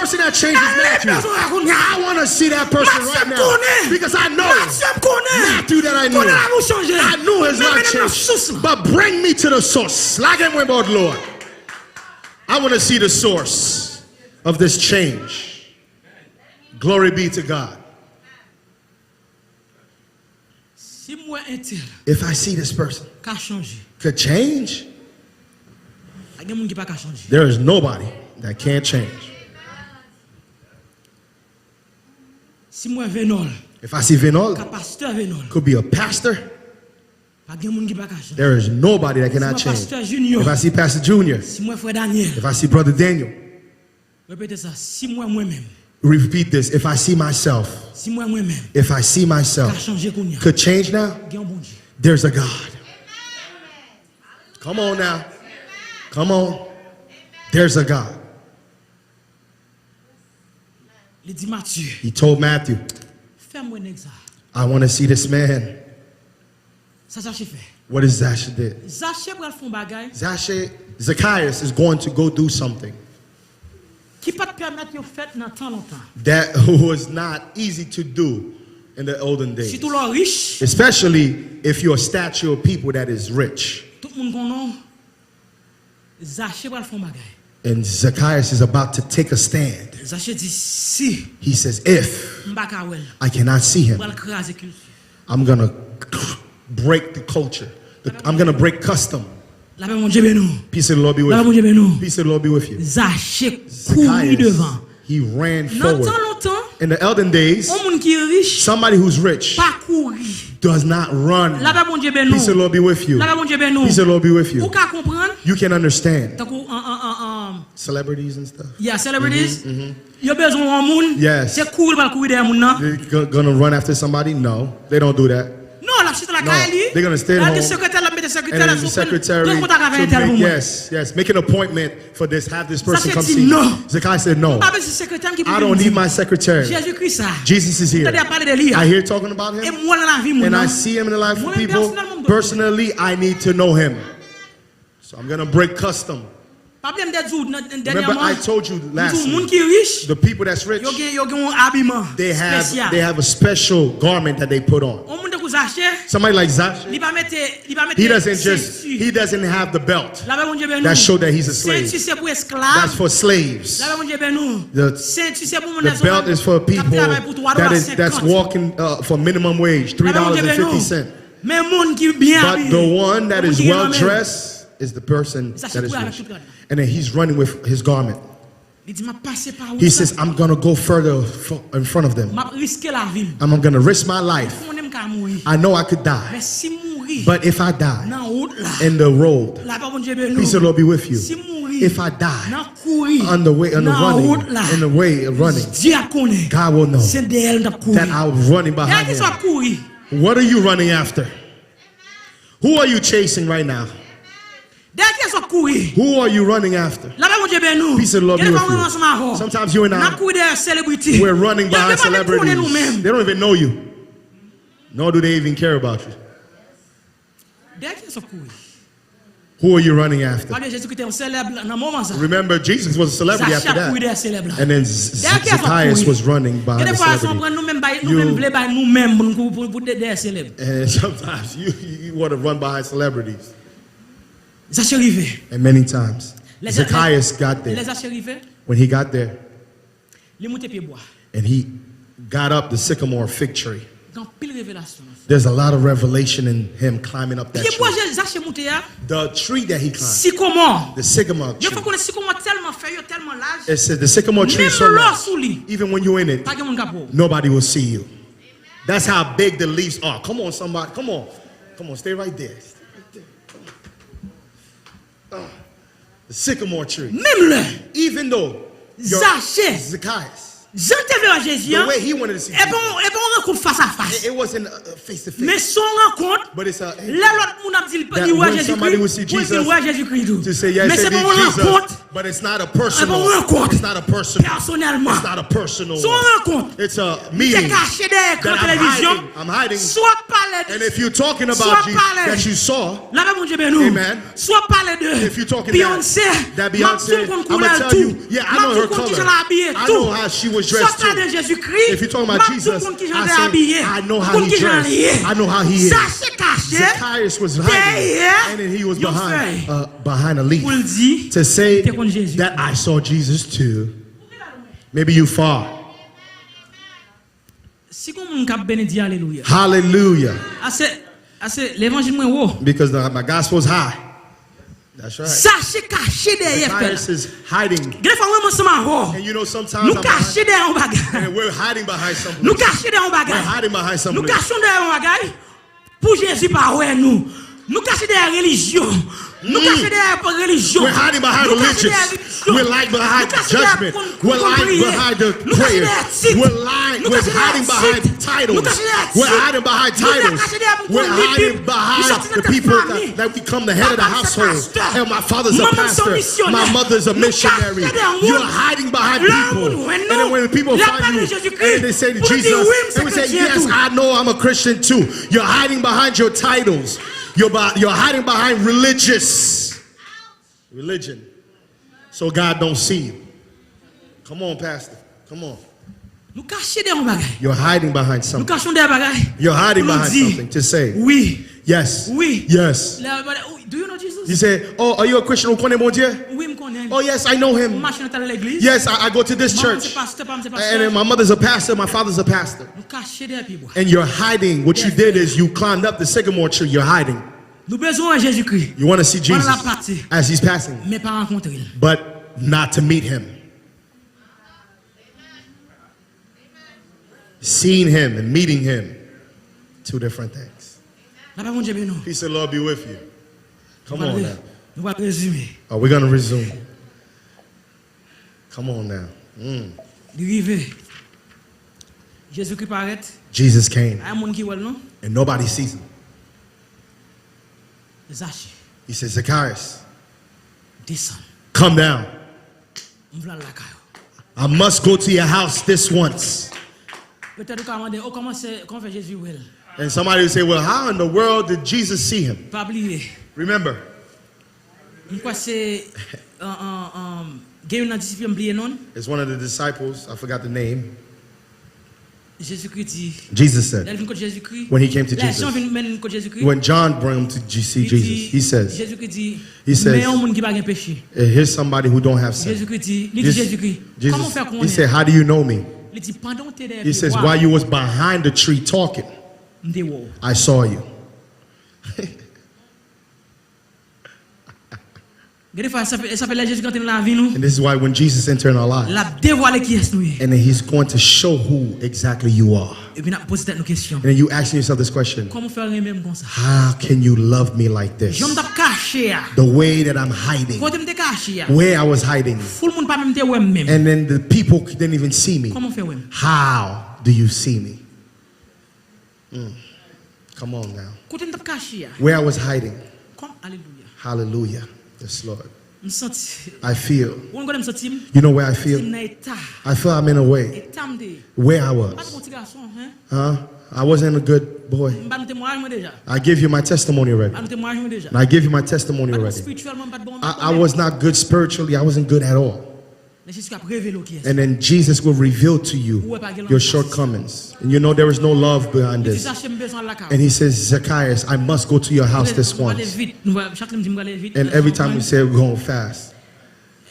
person that changes Matthew. I want to see that person right now. Because I know Matthew that I knew. I knew his life changed. But bring me to the source. Lage mwen bò dlo a. I want to see the source of this change. Glory be to God. Si m wè entèl. If I see this person. Ka chanje. Could change. Pa gen moun ki pa ka chanje. There is nobody that can't change. Si m wè Venol. If I see Venol. Ka pastè Venol. Could be a pastor. Pa gen moun ki pa ka chanje. There is nobody that cannot change. Si m wè pastè Junior. If I see Pastor Junior. Si m wè frè Daniel. If I see Brother Daniel. Repete sa, si m wè mwen menm. Repeat this. If I see myself. Si m wè mwen menm. If I see myself. Ka chanje kounye a. Could change now. Gen yon Bondye. There's a God. Come on now. Come on. There's a God. Li di Matye. He told Matthew, fè m wè nèg sa. I want to see this man. Sa Zache fè. What is Zache did? Zache pral fè yon bagay. Zache, Zacchaeus is going to go do something. Ki pa t pèmèt yo fèt nan tan lontan. That was not easy to do in the olden days. Sitou lè w rich. Especially if you're a statue of people that is rich. Tout moun konnen w. Zache pral fè yon bagay. And Zacchaeus is about to take a stand. Zache di, si. He says, if. M pa ka wè l. I cannot see him. M pral kraze kilti. I'm gonna break the culture. The, I'm gonna break custom. Lapè Bondye beni w. Peace of the Lord be with you. Lapè Bondye beni w. Peace of the Lord be with you. Zache kouri devan. He ran forward. Nan tan lontan, in the elden days, yon moun ki rich, somebody who's rich, pa kouri, does not run. Lapè Bondye beni w. Peace of the Lord be with you. Lapè Bondye beni w. Peace of the Lord be with you. Ou ka konprann? You can understand. Tankou an, an, an, an, celebrities and stuff. Yeah, celebrities. Mm-hmm, mm-hmm. Yo bezwen yon moun. Yes. Se kouri l pral kouri dèyè moun nan. They go- gonna run after somebody? No, they don't do that. Non, l ap chita lakay li. No, they're gonna stay at home. L ap di sekretè, l ap mete sekretè la sou pran kontak avèk entèl pou mwen. Yes, yes. Make an appointment for this. Have this person come see you. Zache di non. Zacchaeus said, no. M pa bezwen sekretè m ki pou vin di m. I don't need my secretary. Jezi Kris sa. Jesus is here. M tande y ap pale de li a. I hear talking about him. E m wè l nan lavi moun nan. And I see him in the life of people. Mwen menm pèsonèlman, m bezwen. Personally, I need to know him. So I'm gonna break custom. Pa bliye m te di w nan, nan dènyèman. Remember, I told you last week, m di w moun ki rich, the people that's rich, yo gen, yo gen yon abiman espesyal. They have, they have a special garment that they put on. Yon moun tankou Zache, somebody like Zache, li pa mete, li pa mete senti. He doesn't just, he doesn't have the belt. Lapè Bondye beni w. That show that he's a slave. Senti se pou esklav. That's for slaves. Lapè Bondye beni w. The, senti se pou moun nan zòn nan k ap travay pou twa dola senkant. The belt is for people that is, that's walking, uh, for minimum wage, three dollars and fifty cents. Lapè Bondye beni w. Men moun ki byen abiye, moun ki gen nan men l. But the one that is well dressed is the person that is rich. Zache kouri avèk tout rad li. And then he's running with his garment. Li di, "M ap pase pa wout la." He says, "I'm gonna go further f- in front of them. M ap riske lavi m. I'm gonna risk my life. M konnen m ka mouri. I know I could die. Men si m mouri, but if I die, nan wout la, in the road, lapè Bondye beni w. Peace of the Lord be with you. Si m mouri, if I die, nan kouri, on the way, on the running, nan wout la, in the way of running, Dye ap konnen, God will know, se dèyè l m t ap kouri. That I was running behind him." Dèyè kisa w ap kouri? What are you running after? Who are you chasing right now? Dèyè kiyès w ap kouri? Who are you running after? Lapè Bondye beni w. Peace of the Lord be with you. Gen de fwa mwen ansanm avè w. Sometimes you and I, n ap kouri dèyè celebrity. We're running behind celebrities. Yo, yo pa menm konnen nou menm. They don't even know you. Nor do they even care about you. Dèyè kiyès w ap kouri? Who are you running after? Paske Jezi Kris te yon selèb nan moman sa. Remember, Jesus was a celebrity after that. Zache ap kouri dèyè selèb la. And then Z- Z- Zacchaeus was running behind the celebrity. Dèyè kiyès w ap kouri? Gen de fwa, sa w konprann, nou menm bay, nou menm vle bay nou menm pou, pou, pou dèyè selèb. And sometimes you, you, you want to run behind celebrities. Zache rive. And many times, Zacchaeus got there. Lè Zache rive, when he got there, li moute pye bwa. And he got up the sycamore fig tree. Gen anpil revelasyon nan sa. There's a lot of revelation in him climbing up that tree. Pye bwa Zache moute a, the tree that he climbed, sikomò, the sycamore tree. Yo fè konnen sikomò tèlman fèy yo tèlman laj. It said the sycamore tree is so large, menm lè w sou li, even when you're in it, pa gen moun k ap wè w. Nobody will see you. That's how big the leaves are. Come on, somebody. Come on. Come on, stay right there. Stay right there. Come on. Ah, the sycamore tree. Menm lè. Even though Zache, Zacchaeus, jan l te vle wè Jezi an, the way he wanted to see Jesus, e pa yon, e pa yon rankont fas a fas. It, it wasn't a, a face to face. Men se yon rankont, but it's a, lè lòt moun ap di l, that li wè Jezi Kris, when somebody will see Jesus, pou l di l wè Jezi Kris tou. To say, yes, men se pa yon rankont. But it's not a personal. It's not a personal. Pèsonèlman. It's not a personal. Se yon rankont. It's a meeting. M te kache dèyè ekran televizyon. I'm hiding. Si w ap pale de, and if you're talking about Jesus that you saw, lapè Bondye beni w. Amen. Si w ap pale de Beyoncé, m ap di w m konn koulè l tou. M ap di w m konn kijan l abiye tou. Si w ap pale de Jezi Kris, m ap di w m konn kijan l te abiye. M konn kijan l ye. Zache kache dèyè yon fèy. Behind a leaf, pou l di, to say that I saw Jesus too. Maybe you far. Si gon moun k ap beni, di alelouya. Hallelujah. Ase, ase levanjil mwen wo. Because the, my gospel is high. That's right. Zache kache dèyè fèy la. Zacchaeus is hiding. Gen fwa mwen ansanm avè w. And you know, sometimes I'm behind, nou kache dèyè yon bagay. And we're hiding behind something. Nou kache dèyè yon bagay. We're hiding behind something. Nou kache dèyè yon bagay. Pou Jezi pa wè nou. Nou kache dèyè relijyon. Nou kache dèyè relijyon. We're hiding behind religious. We're hiding behind judgment. We're hiding behind the prayers. We're lying. We're hiding behind titles. We're hiding behind titles. We're hiding behind the people that, that become the head of the household. And my father's a pastor. My mother's a missionary. You're hiding behind people. And then when people find you and they say to Jesus, they will say, yes, I know I'm a Christian too. You're hiding behind your titles. You're, be- you're hiding behind religious religion. So God don't see you. Come on, Pastor. Come on. Nou kache dèyè yon bagay. You're hiding behind something. Nou kache dèyè bagay. You're hiding behind something to say, wi. Yes. Wi. Yes. Do you know Jesus? You say, oh, are you a Christian? Ou konnen Bondye? Wi, m konnen. Oh, yes, I know him. M mache nan tèl legliz. Yes, I, I go to this church. Manman m se pastè, papa m se pastè. And then my mother's a pastor, my father's a pastor. Nou kache dèyè pye bwa. And you're hiding. What you did is you climbed up the sycamore tree. You're hiding. Nou bezwen wè Jezikri. You want to see Jesus as he's passing, men pa rankontre l. But not to meet him. Seeing him and meeting him, two different things. Lapè Bondye beni w. Peace of the Lord be with you. Come on now. Nou pral rezime. Are we going to resume? Come on now. Mm. Li rive. Jezikri parèt. Jesus came. Pa gen moun ki wè l non. And nobody sees him. Zache. He says, Zacchaeus, desann. Come down. M vle al lakay ou. I must go to your house this once. Petèt ou ka mande, o kòman se, kòman fè Jezi wè l? And somebody will say, well, how in the world did Jesus see him? Pa bliye. Remember, m kwè se, uh, uh, um, gen youn nan disip yo, m bliye non l. It's one of the disciples, I forgot the name. Jezikri di, Jesus said, lè l vin kot Jezikri, when he came to Jesus, Jan vin mennen l kot Jezikri, when John brought him to see Jesus, he says, Jezikri di, he says, men yon moun ki pa gen peche. Here's somebody who don't have sin. Jezikri di, li di Jezikri, kòman w fè konnen? He said, how do you know me? Li di, pandan w te dèyè pye bwa, he says, while you was behind the tree talking, m te wè w. I saw you. Gen de fwa, sa fè, sa fè lè Jezi antre nan lavi nou, and this is why when Jesus enter in our lives, l ap devwale kiyès nou ye. And then he's going to show who exactly you are. Epi n ap poze tèt nou kesyon. And then you asking yourself this question, kòman w fè renmen m konsa? How can you love me like this? Jan m t ap kache a. The way that I'm hiding. Kote m te kache a. Where I was hiding. Foul moun pa menm te wè m menm. And then the people didn't even see me. Kòman w fè wè m? How do you see me? Mm. Come on now. Kote m t ap kache a. Where I was hiding. Kòm, alelouya. Hallelujah. Yes, Lord. M santi. I feel. Ou konn kote m santi m? You know where I feel? M nan eta. I feel I'm in a way. Eta m te ye. Where I was. M pa t bon ti gason, hein? Huh? I wasn't a good boy. M ba nou temwayaj mwen deja. I gave you my testimony already. Ba nou temwayaj mwen deja. And I gave you my testimony already. M pa t bon spirityèlman, m pa t bon. I, I was not good spiritually. I wasn't good at all. Lè Jezi ap revele w kiyès. And then Jesus will reveal to you your shortcomings. And you know there is no love behind this. Li di, Zache, m bezwen al lakay ou. And he says, Zacchaeus, I must go to your house this once. Nou prale vit. Nou prale, chak lè m di m prale vit. And every time we say we're going fast.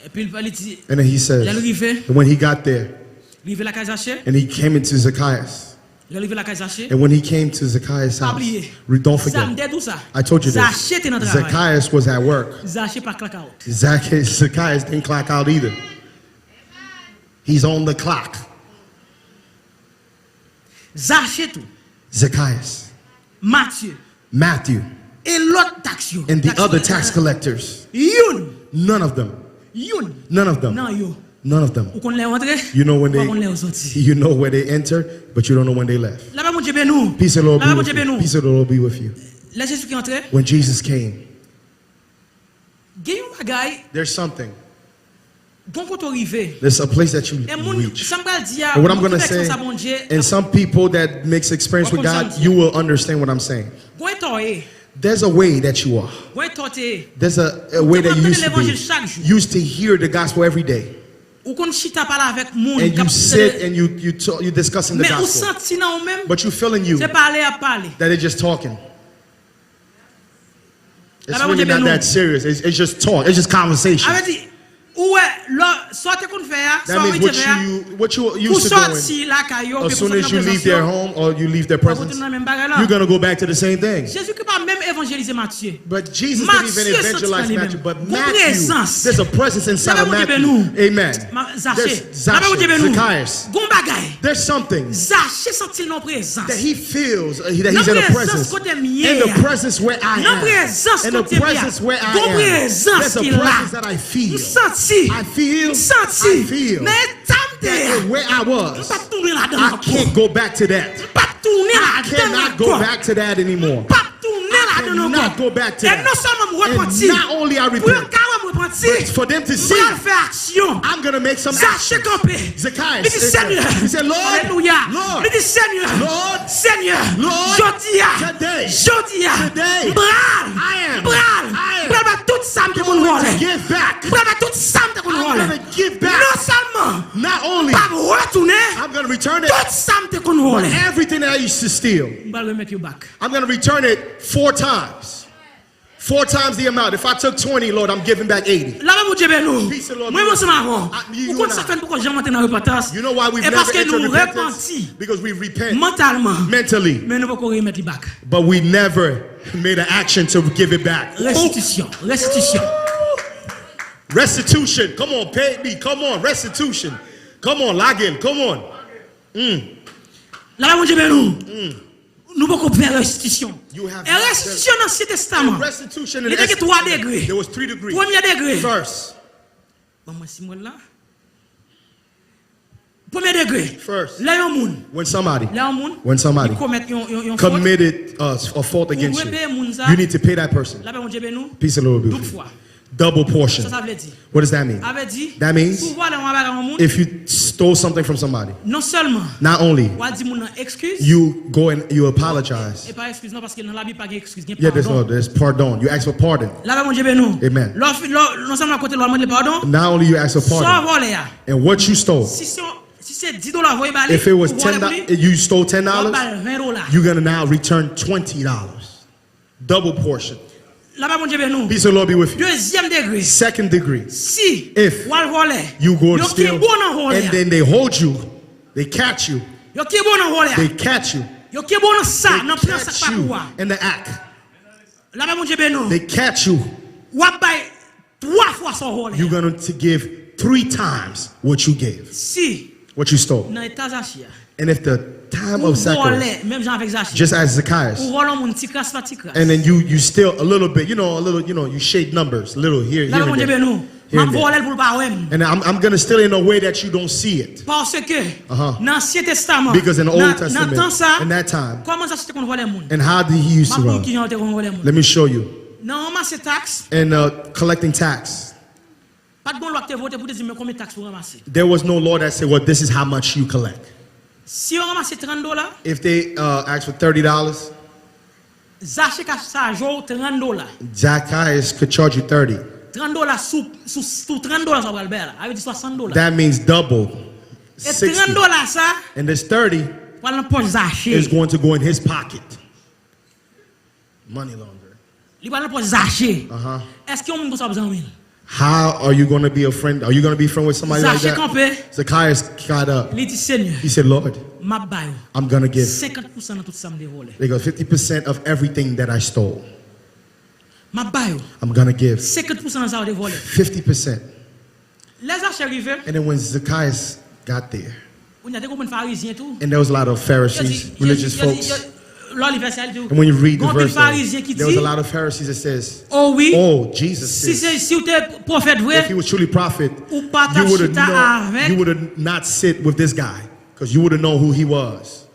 Epi li, li di, and then he says, lè l rive, when he got there, rive lakay Zache. And he came into Zacchaeus. Lè l rive lakay Zache. And when he came to Zacchaeus' house, pa bliye, don't forget, sa m te di w sa. I told you this. Zache te nan travay. Zacchaeus was at work. Zache pa clock out. Zacchaeus, Zacchaeus didn't clock out either. He's on the clock. Zache tou. Zacchaeus. Matye. Matthew. E lòt taks yo. And the other tax collectors. Youn. None of them. Youn. None of them. Nan yo. None of them. Ou konn lè yo antre, you know when they, ou pa konn lè yo soti. You know where they enter, but you don't know when they left. Lapè Bondye beni w. Peace of the Lord be with you. Lapè Bondye beni w. Peace of the Lord be with you. Lè Jezi ki antre, when Jesus came, gen yon bagay. There's something. Gon kote w rive. There's a place that you reach. E moun, sa m pral di a, moun ki vèks konsa Bondye, and some people that makes experience with God, you will understand what I'm saying. Gon eta w ye. There's a way that you are. Gon eta w te ye. There's a, a way that you used to be. Ou te konn ap tande levanjil chak jou. You used to hear the gospel every day. Ou konn chita pale avèk moun k ap tande. And you sit and you, you talk, you discussing the gospel. Men ou santi nan ou menm, but you feel in you, se pale y ap pale, that they're just talking. It's really not that serious. It's, it's just talk. It's just conversation. Sa vle di, ou wè, lò, sa w te konn fè a, sa w rete fè a, kou w soti lakay yo, ou peko soti nan prezans yo, w ap retourne nan menm bagay la. You're gonna go back to the same thing. Jezikri pa menm evanjelize Matye. But Jesus didn't even evangelize Matthew, but Matthew, there's a presence inside of Matthew. Amen. Zache, Zacchaeus. Gon bagay. There's something. Zache santi l nan prezans. That he feels, uh, that he's in a presence. Nan prezans kote m ye a. In the presence where I am. Nan prezans kote m ye a. In the presence where I am. Gon prezans ki la. There's a presence that I feel. M santi. I feel. M santi. I feel. Nan eta m te ye a. That where I was. M p ap tounen ladan l ankò. I can't go back to that. M p ap tounen ladan l ankò. I cannot go back to that anymore. M p ap tounen ladan l ankò. E non sèlman m repanti, pou yo ka wè m repanti, m pral fè aksyon. Zache kanpe. Li di, Senyè, alelouya. Li di, Senyè, Senyè, jodi a, jodi a, m pral, m pral, m pral ba tout sa m te konn vòlè. M pral ba tout sa m te konn vòlè. Non sèlman m ap retounen tout sa m te konn vòlè. M pral remèt yo back. I'm gonna return it four times. Four times the amount. If I took twenty, Lord, I'm giving back eighty. Lapè Bondye beni w. Peace of the Lord be with you. Mwen menm ansanm avè w. Ou konn sa k fè n poko janm antre nan repantans? You know why we've never entered repentance? E paske nou repanti. Because we repent mentally. Men nou poko remèt li back. But we never made an action to give it back. Restitisyon. Restitisyon. Restitution. Come on, pay me. Come on, restitution. Come on, lage l. Come on. Mm. Laba Bondye beni nou. Mm. Nou poko fè restitisyon. You have E not done restitisyon nan Ansyen Testaman. Restitution in Li te gen Exodus. Twa degre. There was three degrees. Premye degre. First. Ban mwen si mwen la. Premye degre. First. Lè yon moun. When somebody, Lè yon moun. When somebody Li komèt yon, yon, yon fòt. Committed uh, a fault Ou against dwe you, peye moun sa. You need to pay that person. Lapè Bondye beni nou. Peace and Lord be with you. Doub fwa. Double portion. Sa sa vle di? What does that mean? Sa vle di, That means si w vòlè yon bagay yon moun, if you stole something from somebody, non sèlman not only w a di moun nan eskiz, you go and you apologize. E pa eskiz non, paske nan Labib pa gen eskiz, gen Yeah, there's no, padon. There's pardon. You ask for pardon. Lapè Bondye beni nou. Amen. Lè w fi- lè w- non sèlman kote lè w mande padon, Not only you ask for sa w pardon, vòlè a, and what you stole, si se si se dis dola w voye ba li, if it was ou vòlè ten, pou li, you stole ten w ap dollars, ba l ven dola. You're gonna now return twenty dollars. Double portion. Lapè Bondye beni nou. Peace of the Lord be with you. Dezyèm degre. Second degree. Si If w al vòlè, you go to yo steal, kenbe w nan vòlè and a. Then they hold you, they catch you, Yo kenbe w nan vòlè a. They catch you, Yo kenbe w nan sa, they nan pran sa k catch pa pou you ou a. In the act, Lapè Bondye beni nou. They catch you. W ap bay twa fwa sa w vòlè. You're going to give three times what you gave, Si what you stole. Nan eta Zache a, And if the time ou of vòlè, sacrifice, Menm jan avèk Zache, just as Zacchaeus, ou vòlè yon moun ti kras pa ti kras. And then you you steal a little bit, you know, a little, you know, you shade numbers, a little here, here Lapè and Bondye there, beni nou. Here M ap and there. Vòlè l pou l pa wè m. And I'm, I'm gonna steal it in a way that you don't see it. Paske Uh-huh. Nan Ansyen Testaman, Because in the Old nan, Testament, nan tan sa, in that time, kòman Zache te konn vòlè moun? And how did he used M to ap montre rob? Ki jan yo te konn vòlè moun. Let me show you. Nan ranmase taks, And uh, collecting tax. Pa t gen lwa ki te vote pou te di men konbyen taks ou ranmase. There was no law that said, well, this is how much you collect. Si yo ranmase trant dola, If they uh, ask for thirty dollars, Zache ka chaje w trant dola. Zacchaeus could charge you thirty. Trant dola sou, sou, sou trant dola sa w pral bay la. Sa vle di swasant dola. That means double. E trant sixty. Dola sa And this thirty pral nan pòch Zache. Is going to go in his pocket. Money laundering. Li pral nan pòch Zache. Uh-huh. Èske yon moun konsa w ap zanmi l? How are you going to be a friend? Are you going to be friend with somebody like Zache that? Kanpe. Zacchaeus got up. Li di, Senyè, He said, Lord, m ap ba yo I'm going to give. Senkant pousan nan tout sa m te vòlè. They go fifty percent of everything that I stole. M ap ba yo. I'm going to give Senkant pousan nan sa yo te vòlè. Fifty percent. Lè Zache rive, And then when Zacchaeus got there, kounye a te konprann Farizyen tou. And there was a lot of Yo di, Pharisees, yo di, religious yo di, folks. Yo, lè w li vèsè a, li di, And when you read the gon anpil verse, there, Farizyen ki there was a di, lot of Pharisees that says, oh wi, oh, Jesus si se, says, si w te pwofèt vre, if he was truly prophet, ou pa t ap chita avèk. You would have not sit with this guy because you would have known who he was.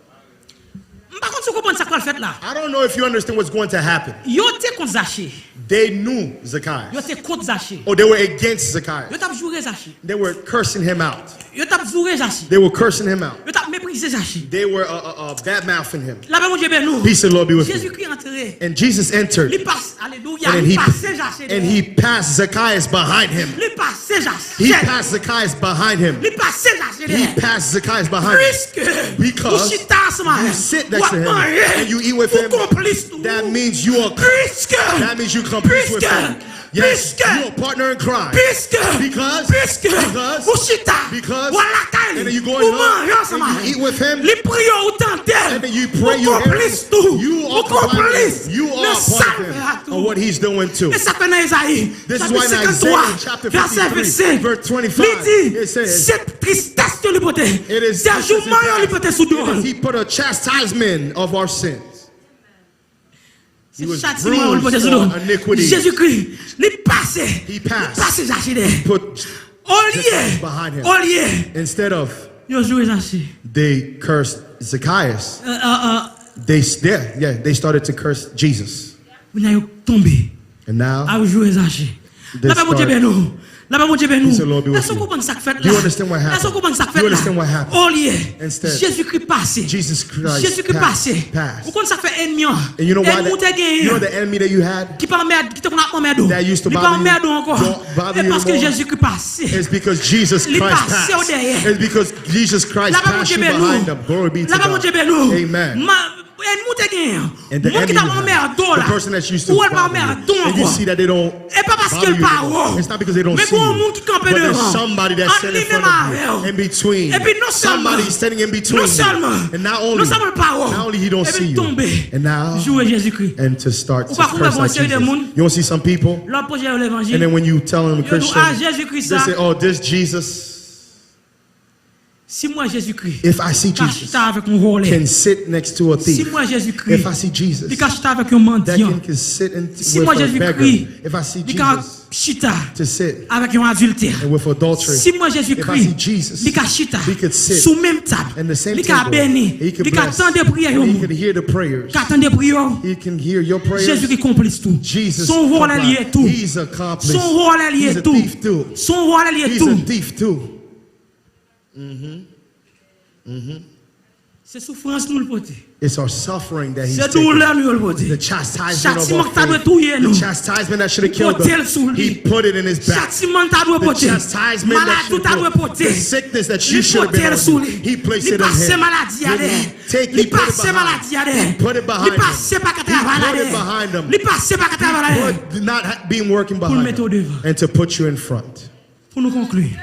M pa konn si w konprann sa k pral fèt la. I don't know if you understand what's going to happen. Yo te kont Zache. They knew Zacchaeus. Yo te kont Zache. Oh, they were against Zacchaeus. Yo t ap joure Zache. They were cursing him out. Yo t ap joure Zache. They were cursing him out. Yo t ap meprize Zache. They were uh, uh, uh, bad mouthing him. Lapè Bondye beni nou. Peace and Lord be with you. Jezikri antre. And Jesus entered. Li pase, alelouya, And li he, pase Zache and dèyè. He passed Zacchaeus behind him. Li pase Zache. He passed Zacchaeus behind him. Li pase Zache He dèyè. Passed Zacchaeus behind him. Piske Because ou chita ansanm avè l, you sit next to him and you eat with him, ou konplis tou. That means you are Piske that means you compete with him. Yes, you are partner in crime. Piske Because Piske because ou chita, because ou al lakay li, and then you go in ou home manje ansanm and you eat with him, li priye w, ou tande l, and then you pray, you hear him, you are compliant with him. You are a part of him and what he's doing too. E sa k fè nan Ezayi This is why in Isaiah chapter fifty-three, verse twenty-five, it says, se tristès yo li pote, se jouman yo li pote sou do l. He put a chastisement of our sins. He was bruised for iniquity. Jezikri, li pase, li pase Zache dèyè. Olye, olye, instead of yo joure Zache, they cursed Zacchaeus. They, yeah, yeah, they started to curse Jesus. Kounye a yo tonbe. And now, ap joure Zache. Lapè Bondye beni w. Lapè Bondye beni w. Èske w konprann sa k fèt la? Èske w konprann sa k fèt la? Olye, Jezikri pase. Jezikri pase. Ou konn sa k fè ènmi an, ènmi w te genyen an, ki pa anmède, ki te konn ap anmède w, li pa anmède w ankò. E paske Jezikri pase. Li pase w dèyè. Lapè Bondye beni w. Lapè Bondye beni w. Ènmi w te genyen an, moun ki t ap anmède w la, ou wè l pa anmède w ankò. E pa paske l pa wè w, men gen yon moun ki kanpe devan w, ant li menm avè w. Epi non sèlman, non sèlman, non sèlman l pa wè w, epi l tonbe joure Jezikri. Ou pa konn wè yon seri de moun, lè w ap pwoche yo levanjil, yo di w, "A, Jezikri sa." Si m wè Jezikri ka chita avèk yon vòlè, si m wè Jezikri li ka chita avèk yon mandyan, si m wè Jezikri li ka chita avèk yon adiltè, si m wè Jezikri li ka chita sou menm tab, li ka beni, li ka tande priyè yon moun, ka tande priyè w, Jezikri konplis tou. Se yon vòlè li ye tou. Se yon vòlè li ye tou. Se yon vòlè li ye tou. Se soufrans nou l pote. Se doulè nou yo l pote. Chatiman k ta dwe touye nou, li pote l sou li. Chatiman l ta dwe pote. Maladi w ta dwe pote, li pote l sou li. Li pase maladi a dèyè. Li pase maladi a dèyè. Li pase pa ka travay la dèyè. Li pase pa ka travay la dèyè. Pou l mete w devan. Pou nou konkli.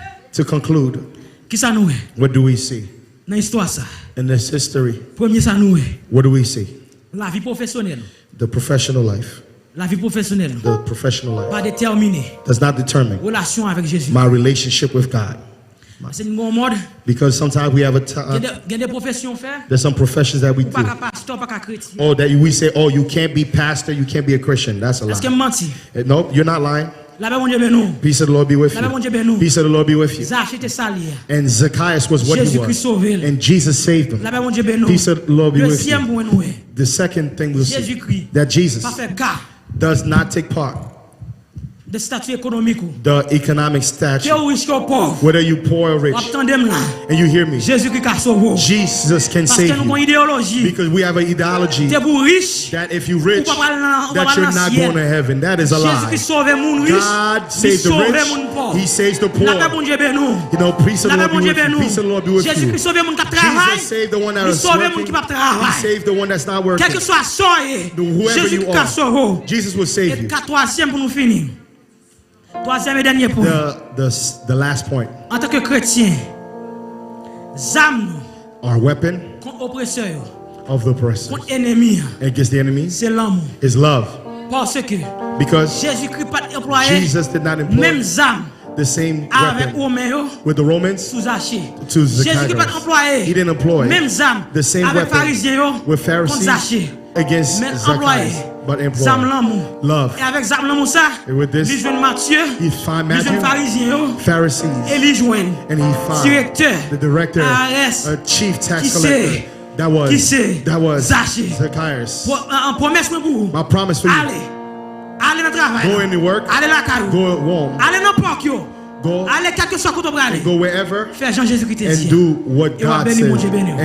Kisa nou wè? Nan istwa sa, premye sa nou wè, lavi pwofesyonèl. Lavi pwofesyonèl pa detèmine relasyon avèk Jezi. Paske n gen yon mòd, gen de pwofesyon w fè, ou pa ka pastè, ou pa ka kretyen. Èske m manti? Lapè Bondye beni w. Lapè Bondye beni w. Zache te sa l ye a. Jezikri sove l. Lapè Bondye beni w. Dezyèm pwen nou wè, Jezikri pa fè ka de estati ekonomik ou. Ke w rich, ke w pòv, w ap tande m la. Jezikri ka sove w. Paske nou gen yon ideyoloji, depi w rich, ou pa pral nan, ou pa pral nan syèl. Jezikri sove moun rich, li sove moun pòv. Lapè Bondye beni w. Lapè Bondye beni w. Jezikri sove moun k ap travay, li sove moun ki p ap travay. Kèlkeswa sa w ye, Jezikri ka sove w. E ka twazyèm pou nou fini. Twazyèm e dènye pwen. Antanke kretyen, zam nou kont opresè yo, kont enemi an, se lanmou. Paske Jezikri pa t anplwaye menm zam avèk Women yo sou Zache. Jezikri pa t anplwaye menm zam avèk Farizyen yo kont Zache. Men l anplwaye zam lanmou. E avèk zam lanmou sa, li jwenn Matye, li jwenn Farizyen yo, e li jwenn direktè I R S, ki se, ki se Zache. Pwomès mwen pou ou, ale. Ale nan travay la. Ale lakay ou. Ale nan pòk yo. Ale kèlkeswa kote w prale. Fè jan Jezikri te di a. E w ap beni, Bondye beni w.